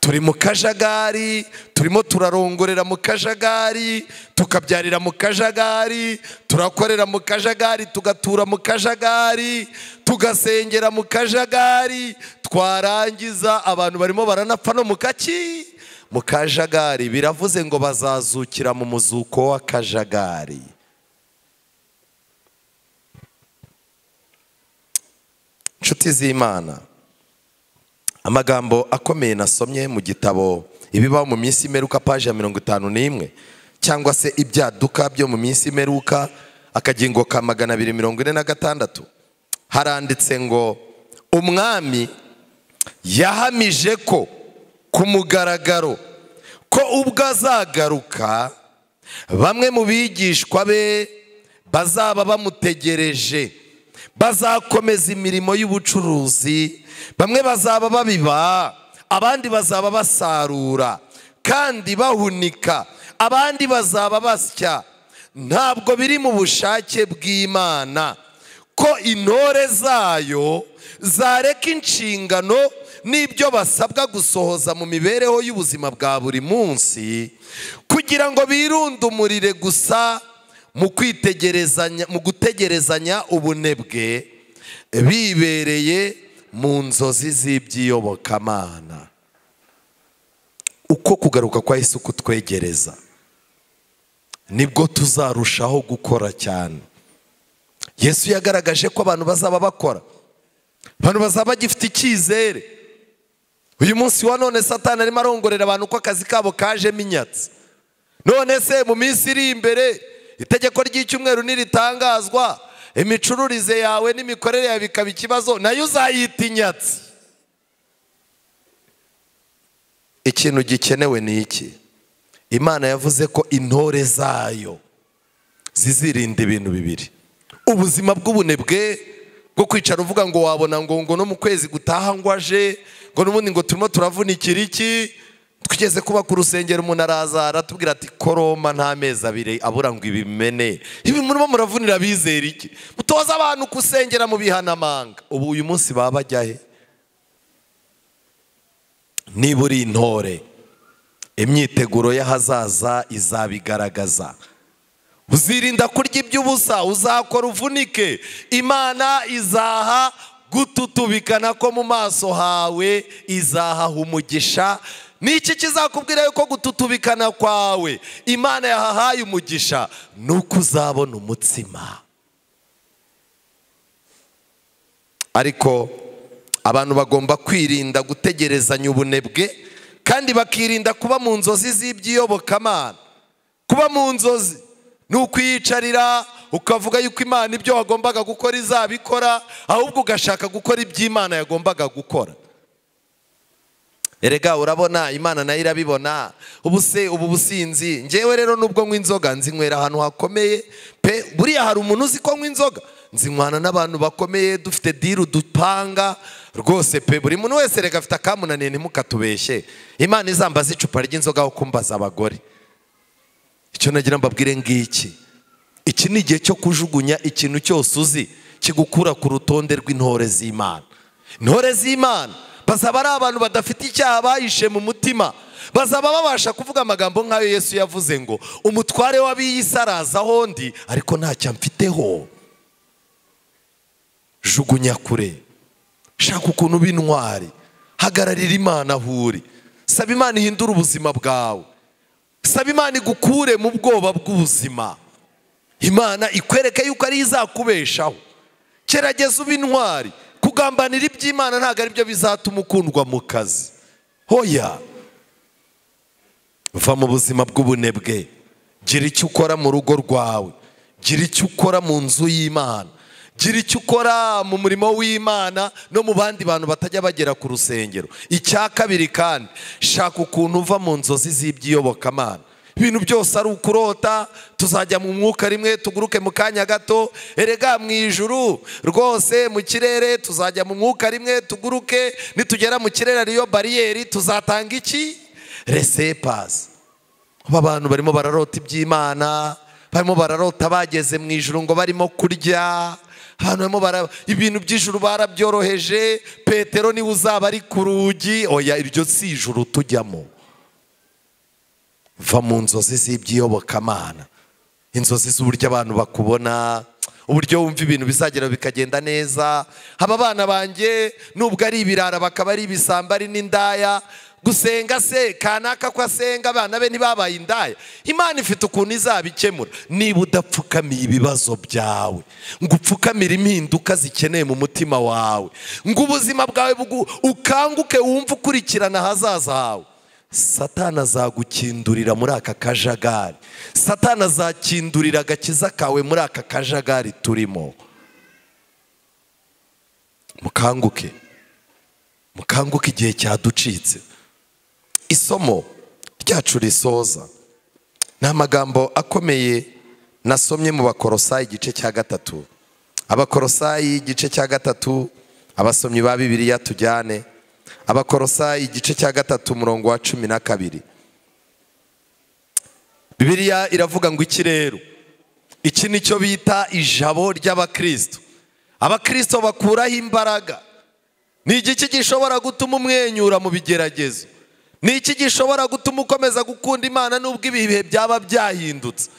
turi mu kajagari, turimo turarongorera mu kajagari, tukabyarira mu kajagari, turakorera mu kajagari, tugatura mu kajagari, tugasengera mu kajagari, twarangiza abantu barimo baranapfa no mu kaki, mu kajagari. Biravuze ngo bazazukira mu muzuko wa kajagari. Inshuti z'Imana, amagambo akomeye nasomye mu gitabo ibibaho mu minsi imeruka, paje ya 51, cyangwa se ibyaduka byo mu minsi imeruka, akagingo ka 246, haranditse ngo umwami yahamije ko ku mugaragaro ko ubwo azagaruka bamwe mu bigishwa be bazaba bamutegereje, bazakomeza imirimo y'ubucuruzi, bamwe bazaba babiba, abandi bazaba basarura kandi bahunika, abandi bazaba basya. Ntabwo biri mu bushake bw'Imana ko intore zayo zareka inshingano n'ibyo basabwa gusohoza mu mibereho y'ubuzima bwa buri munsi, kugira ngo birundumurire gusa mu kwitegerezanya, mu gutegerezanya ubunebwe, bibereye mu nzozi z'iby'iyobokamana. Uko kugaruka kwa Yesu kutwegereza, nibwo tuzarushaho gukora cyane. Yesu yagaragaje ko abantu bazaba bakora, abantu bazaba bagifite icyizere. Uyu munsi wa none Satani arimo arongorera abantu ko akazi kabo kajemo inyatsi. None se mu minsi iri imbere itegeko ry'icyumweru niritangazwa, imicururize yawe n'imikorere yawe bikaba ikibazo, nayo uzayita inyatsi. Ikintu gikenewe ni iki? Imana yavuze ko intore zayo zizirinda ibintu bibiri: ubuzima bw'ubunebwe bwo kwicara uvuga ngo wabona ngo no mu kwezi gutaha ngo aje, ngo n'ubundi ngo turimo turavunikira iki. Twigeze kuba ku rusengero, umuntu araza aratubwira ati koroma nta mezi abiri abura ngo ibimene. Ibi murimo muravunira bizera iki? Mutoza abantu kusengera mu bihanamanga. Ubu uyu munsi baba bajya he? Niba uri intore, imyiteguro y'ahazaza izabigaragaza. Uzirinda kurya iby'ubusa, uzakora uvunike. Imana izaha gututubikana ko mu maso hawe, izaha umugisha. Niki kizakubwira yuko gututubikana kwawe Imana yahahaye umugisha? Nuko uzabona umutsima. Ariko abantu bagomba kwirinda gutegerezanya ubunebwe, kandi bakirinda kuba mu nzozi z'iby'iyobokamana. Kuba mu nzozi ni ukwiyicarira ukavuga yuko Imana ibyo wagombaga gukora izabikora, ahubwo ugashaka gukora iby'Imana yagombaga gukora. Erega urabona Imana nayo irabibona. Ubu se ubu businzi, njyewe rero nubwo nywa inzoga nzinywera ahantu hakomeye pe. Buriya hari umuntu uzi ko nywa inzoga, nzinywana n'abantu bakomeye, dufite diru dupanga rwose pe. Buri muntu wese rega afite akamunaniye, ntimukatubeshye. Imana izambaza icupa ry'inzoga aho kumbaza abagore. Icyo nagira mbabwire ngiki, iki ni igihe cyo kujugunya ikintu cyose uzi kigukura ku rutonde rw'intore z'Imana. Intore z'Imana bazaba ari abantu badafite icyaha bayishe mu mutima, bazaba babasha kuvuga amagambo nk'ayo Yesu yavuze ngo umutware w'ab'iyi si araza aho ndi ariko ntacyo amfiteho. Jugunya kure, shaka ukuntu uba intwari, hagararira Imana aho uri, saba Imana ihindure ubuzima bwawe, saba Imana igukure mu bwoba bw'ubuzima, Imana ikwereke yuko ari izakubeshaho. Gerageza uba intwari. Kugambanira iby'Imana ntabwo ari byo bizatuma ukundwa mu kazi. Hoya, va mu buzima bw'ubunebwe, gira icyo ukora mu rugo rwawe, gira icyo ukora mu nzu y'Imana, gira icyo ukora mu murimo w'Imana no mu bandi bantu batajya bagera ku rusengero. Icya kabiri kandi, shaka ukuntu uva mu nzozi z'iby'iyobokamana. Ibintu byose ari ukurota, tuzajya mu mwuka rimwe tuguruke mu kanya gato, erega mu ijuru rwose mu kirere tuzajya mu mwuka rimwe tuguruke, nitugera mu kirere ariyo bariyeri tuzatanga iki? Resepass. Aba bantu barimo bararota iby'Imana, barimo bararota bageze mu ijuru ngo barimo kurya, abantu barimo ibintu by'ijuru barabyoroheje, Petero niwe uzaba ari ku rugi. Oya, iryo si ijuru tujyamo. Va mu nzozi z'iby'iyobokamana, inzozi z'uburyo abantu bakubona, uburyo wumva ibintu bizagera bikagenda neza. Aba bana banjye nubwo ari ibirara bakaba ari ibisambo ari n'indaya, gusenga se kanaka ko asenga abana be ntibabaye indaya. Imana ifite ukuntu izabikemura. Niba udapfukamiye ibibazo byawe, ngo upfukamire impinduka zikeneye mu mutima wawe, ngo ubuzima bwawe ukanguke wumve ukurikirana ahazaza hawe, Satani azagukindurira muri aka kajagari. Satani azakindurira agakiza kawe muri aka kajagari turimo. Mukanguke, mukanguke, igihe cyaducitse. Isomo ryacu risoza ni amagambo akomeye nasomye mu Bakorosayi igice cya 3. Abakorosayi igice cya 3, abasomyi ba Bibiliya tujyane. Abakorosayi igice cya 3 umurongo wa 12. Bibiliya iravuga ngo iki rero, iki nicyo bita ijabo ry'abakristo. Abakristo bakuraho imbaraga. Ni igiki gishobora gutuma umwenyura mu bigeragezo? Ni iki gishobora gutuma ukomeza gukunda Imana nubwo ibihe byaba byahindutse?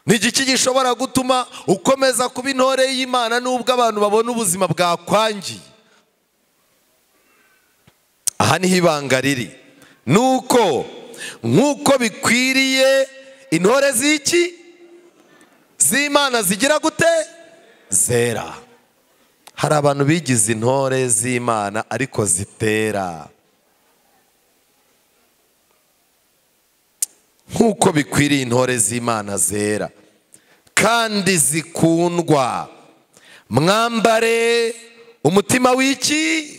Ni igiki gishobora gutuma ukomeza kuba intore y'Imana nubwo abantu babona ubuzima bwakwangiye? Aha niho ibanga riri, nuko nk'uko bikwiriye intore z'iki z'Imana zigira gute? Zera. Hari abantu bigize intore z'Imana ariko zitera. Nk'uko bikwiriye intore z'Imana zera kandi zikundwa, mwambare umutima w'iki?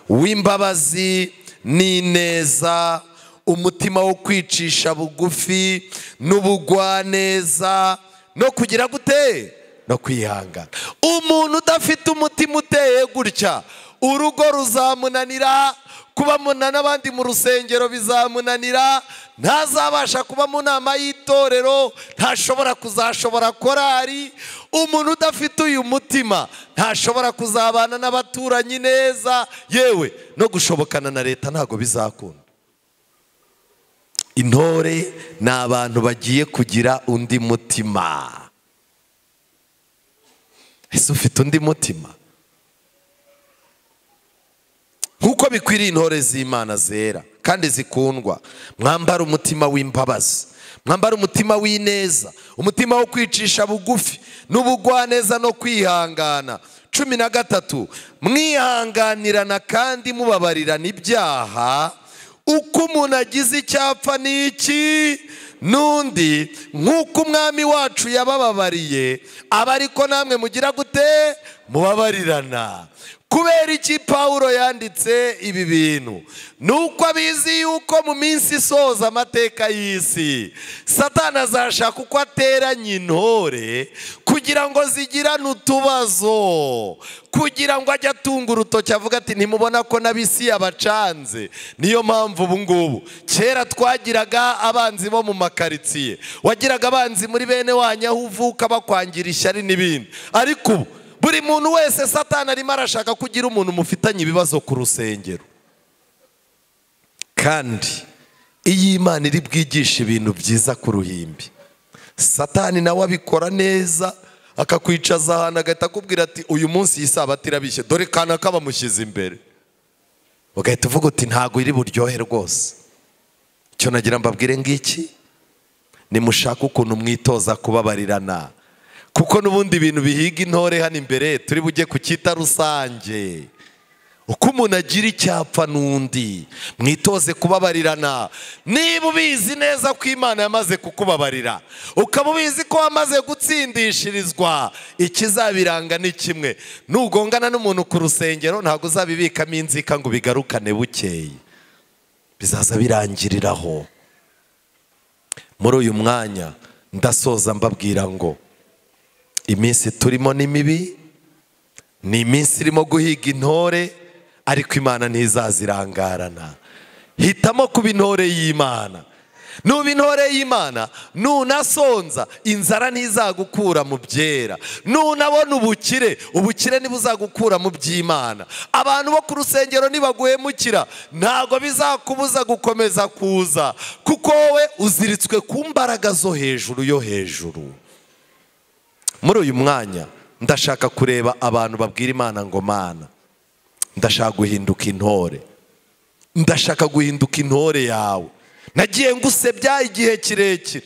W'imbabazi n'ineza, umutima wo kwicisha bugufi n'ubugwaneza no kugira gute? No kwihangana. Umuntu udafite umutima uteye gutya, urugo ruzamunanira, kuba muna n'abandi mu rusengero bizamunanira, ntazabasha kuba mu nama y'itorero, ntashobora kuzashobora korari. Umuntu udafite uyu mutima ntashobora kuzabana n'abaturanyi neza, yewe no gushobokana na leta ntago bizakunda. Intore ni abantu bagiye kugira undi mutima. Ese ufite undi mutima? Nkuko bikwiriye intore z'Imana zera kandi zikundwa, mwambara umutima w'imbabazi, mwambara umutima w'ineza, umutima wo kwicisha bugufi n'ubugwaneza no kwihangana. 13, mwihanganirana kandi mubabarirana ibyaha, uko umuntu agize icyapfa n'iki n'undi nk'uko umwami wacu yabababariye, aba ariko namwe mugira gute? Mubabarirana. Kubera iki Pawulo yanditse ibi bintu? Nuko abizi yuko mu minsi isoza amateka y'isi, Satani azashaka uko ateranya intore kugira ngo zigirane utubazo, kugira ngo ajye atunga urutoki avuga ati ntimubona ko n'abisi yabacanze. Niyo mpamvu ubu ngubu, kera twagiraga abanzi bo mu makaritsiye, wagiraga abanzi muri bene wanyu aho uvuka bakwangira ishyari n'ibindi, ariko ubu buri muntu wese Satani arimo arashaka kugira umuntu mufitanye ibibazo ku rusengero. Kandi iyi Imana iri bwigisha ibintu byiza ku ruhimbi, Satani nawe abikora neza, akakwicaza ahantu agahita akubwira ati uyu munsi iyi sabato irabishye, dore kanaka bamushyize imbere, ugahita uvuga uti ntago iri buryohe rwose. Icyo nagira mbabwire ngiki, nimushaka ukuntu mwitoza kubabarirana, kuko n'ubundi ibintu bihiga intore hano imbere turi bujye kucyita rusange. Uko umuntu agira icyapfa n'undi, mwitoze kubabarirana. Niba ubizi neza ko Imana yamaze kukubabarira, ukaba ubizi ko wamaze gutsindishirizwa, ikizabiranga ni kimwe: nugongana n'umuntu ku rusengero ntabwo uzabibikamo inzika ngo bigarukane bukeye, bizaza birangiriraho. Muri uyu mwanya ndasoza mbabwira ngo iminsi turimo ni mibi, ni iminsi irimo guhiga intore, ariko Imana ntizazirangarana. Hitamo kuba intore y'Imana. Nuba intore y'Imana, nunasonza inzara ntizagukura mu byera, nunabona ubukire, ubukire ntibuzagukura mu by'Imana. Abantu bo ku rusengero nibaguhemukira ntago bizakubuza gukomeza kuza, kuko wowe uziritswe ku mbaraga zo hejuru yo hejuru. Muri uyu mwanya ndashaka kureba abantu babwira Imana ngo Mana, ndashaka guhinduka intore, ndashaka guhinduka intore yawe. Nagiye ngusebya igihe kirekire,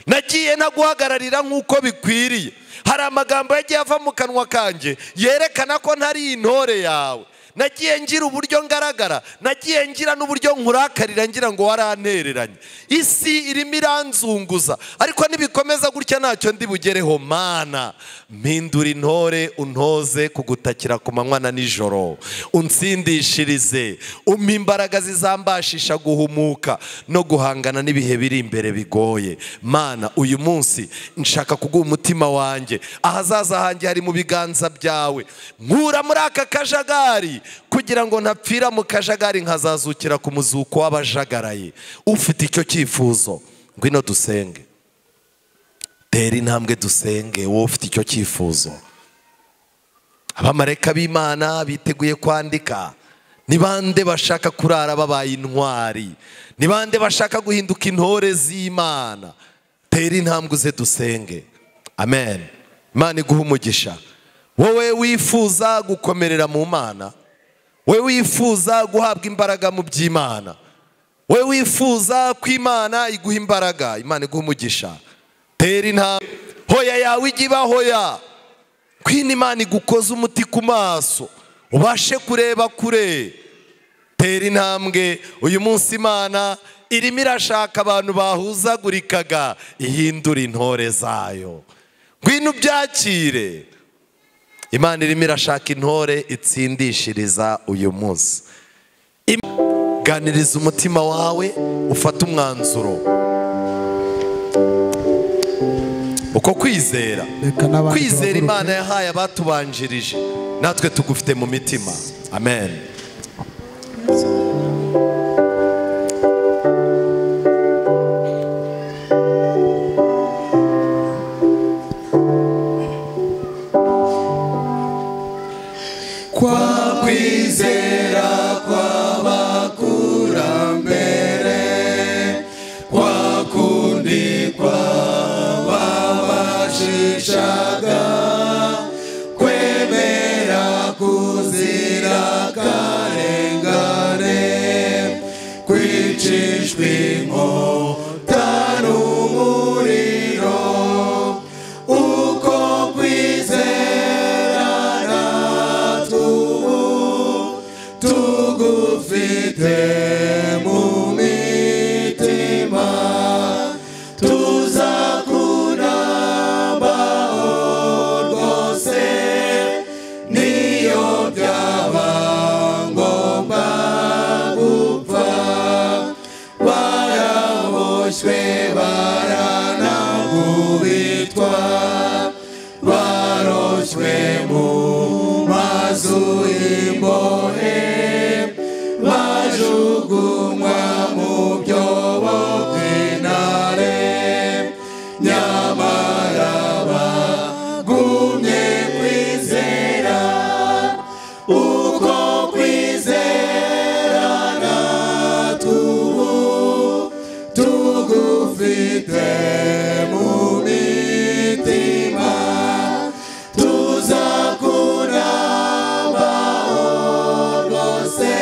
nagiye ntaguhagararira nk'uko bikwiriye. Hari amagambo yagiye ava mu kanwa kanjye yerekana ko ntari intore yawe. Nagiye ngira uburyo ngaragara, nagiye ngira n'uburyo nkurakarira ngira ngo warantereranye. Isi irimo iranzunguza, ariko nibikomeza gutya ntacyo ndi bugereho. Mana, mpindura intore, untoze kugutakira ku manywa na nijoro, unsindishirize, umpe imbaraga zizambashisha guhumuka no guhangana n'ibihe biri imbere bigoye. Mana, uyu munsi nshaka kuguha umutima wanjye, ahazaza hanjye hari mu biganza byawe. Nkura muri aka kajagari kugira ngo ntapfira mu kajagari nkazazukira ku muzuko w'abajagaraye. Ufite icyo cyifuzo, ngwino dusenge. Tera intambwe dusenge, wowe ufite icyo cyifuzo. Abamarayika b'Imana biteguye kwandika. Ni bande bashaka kurara babaye intwari? Ni bande bashaka guhinduka intore z'Imana? Tera intambwe uze dusenge. Amen. Imana iguhe umugisha. Wowe wifuza gukomerera mu Mana, wowe wifuza guhabwa imbaraga mu by'Imana, wowe wifuza ko Imana iguha imbaraga, Imana iguha umugisha. Tera intambwe. Hoya yawe ijye iba hoya, kwina Imana igukoze umuti ku maso ubashe kureba kure. Tera intambwe. Uyu munsi Imana irimo irashaka abantu bahuzagurikaga, ihindura intore zayo. Ngwino ubyakire. Imana irimo irashaka intore itsindishiriza uyu munsi. Ganiriza umutima wawe, ufate umwanzuro. Uko kwizera, kwizera Imana yahaye abatubanjirije, natwe tugufite mu mitima. Amen. Kwa kwizera kw'abakurambere, kwa kundi kw'ababashishaga kwemera kuzira akarengane. Baboshywe mu mazu y'imbohe, bajugunywa mu byobo by'intare, nyamara bagumye kwizera, uko kwizera natwe ubu tugufite mu mitima, tuzakurambaho rwose,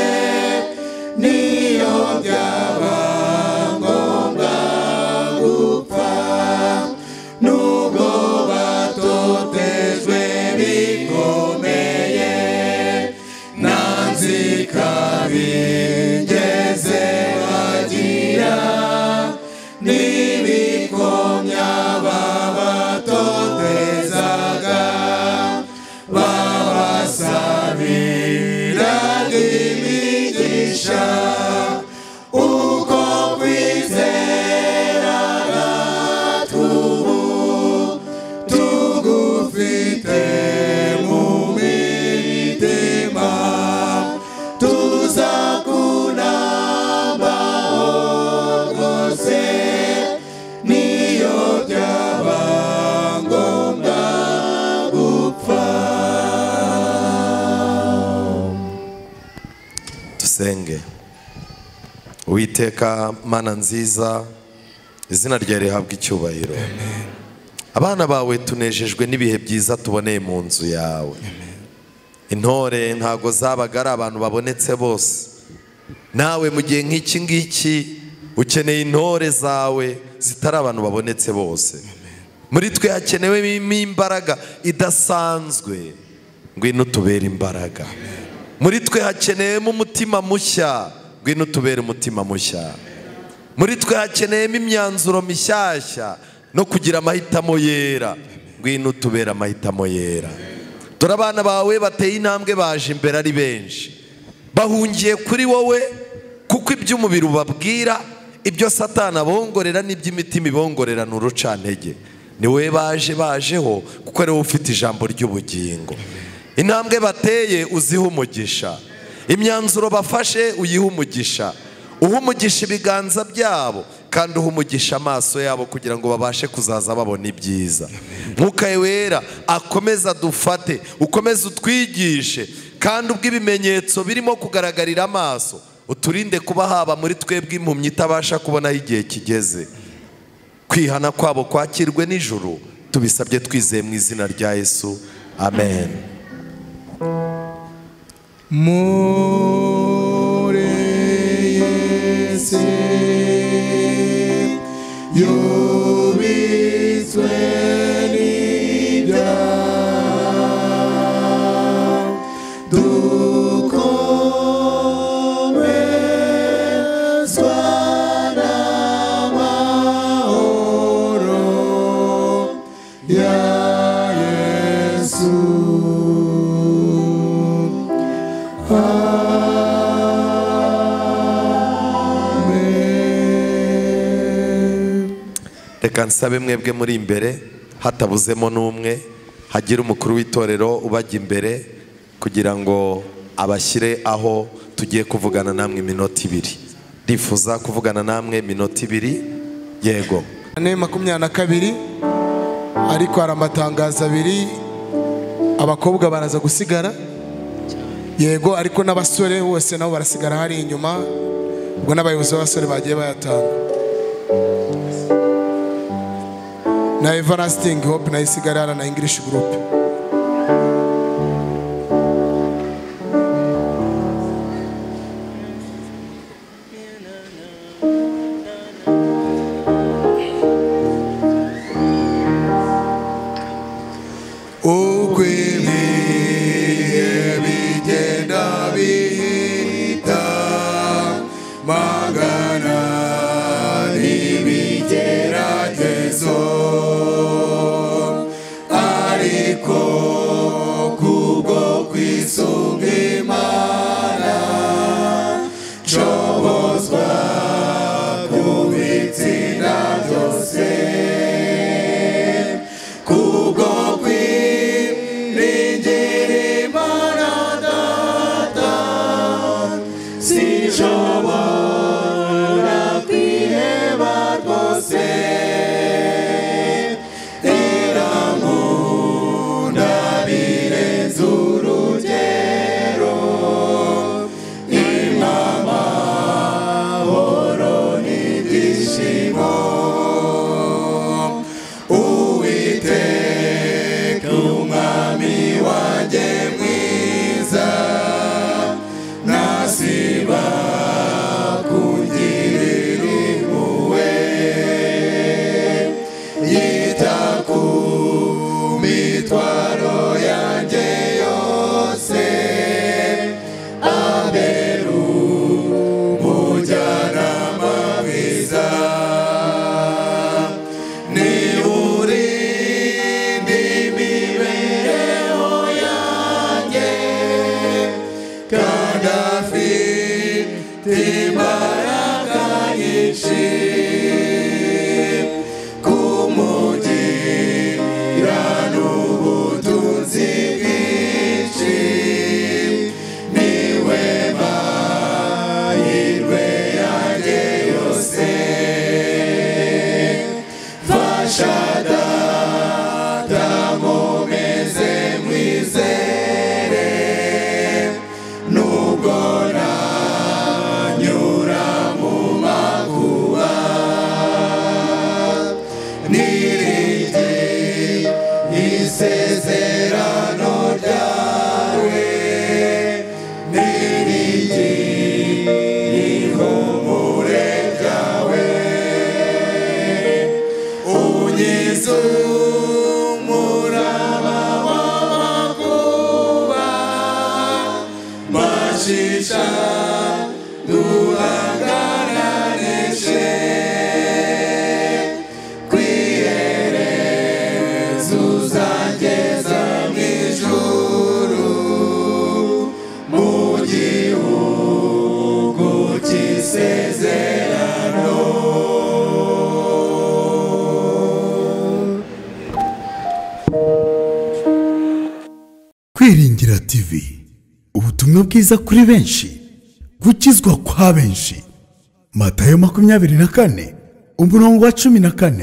niyo byaba ngombwa gupfa, nubwo batotejwe bikomeye, nanzika bigeze bagira, n'ibikomya babatotezaga, babasabiraga imigisha, uko kwizera natwe ubu tugufite mu mitima, tuzakunambaho rwose, niyo byaba ngombwa gupfa. Dusenge. Uwiteka Mana nziza, izina ryawe rihabwe icyubahiro. Abana bawe tunejejwe n'ibihe byiza tuboneye mu nzu yawe. Intore ntago zabaga ari abantu babonetse bose. Nawe mu gihe nk'iki ngiki ukeneye intore zawe zitari abantu babonetse bose. Muri twe hakenewemo imbaraga idasanzwe, ngwino utubere imbaraga. Muri twe hakenewemo umutima mushya, ngwino utubere umutima mushya. Muri twe hakeneyemo imyanzuro mishyashya no kugira amahitamo yera, ngwino utubere amahitamo yera. Dore abana bawe bateye intambwe baje imbere ari benshi, bahungiye kuri wowe, kuko iby'umubiri ubabwira, ibyo Satani abongorera n'iby'imitima ibongorera ni urucantege. Ni wowe baje bajeho, kuko ari wowe ufite ijambo ry'ubugingo. Intambwe bateye uziha umugisha, imyanzuro bafashe uyiha umugisha, uha umugisha ibiganza byabo, kandi uha umugisha amaso yabo, kugira ngo babashe kuzaza babona ibyiza. Mwuka wera akomeza dufate, ukomeze utwigishe, kandi ubwo ibimenyetso birimo kugaragarira amaso, uturinde kuba haba muri twebwe impumyi itabasha kubona igihe kigeze. Kwihana kwabo kwakirwe n'ijuru, tubisabye twizeye mu izina rya Yesu, amen. Muri iyi si yubitswe n'ibyaha, dukomezwa n'amahoro ya Yesu. Amen. Reka nsabe mwebwe muri imbere hatabuzemo n'umwe, hagira umukuru w'itorero ubajya imbere kugira ngo abashyire aho tugiye kuvugana namwe iminota ibiri. Ndifuza kuvugana namwe iminota ibiri. Yego. 4:22, ariko hari amatangazo abiri, abakobwa baraza gusigara, yego, ariko n'abasore bose nabo barasigara hari inyuma, ubwo n'abayobozi b'abasore bagiye bayatanga. Na Everlasting Hope na isigara na English Group. Uko ibihe bigenda bihita, magana n'ibigeragezo, ariko kubwo kwisunga Imana, nshobozwa kubitsinda byose. Kubwo kwiringira Yesu uzangeza mu ijuru, mu gihugu cy'isezerano. Kwiringira TV, ubutumwa bwiza kuri benshi, gukizwa kwa benshi. Matayo 24 umurongo wa 14.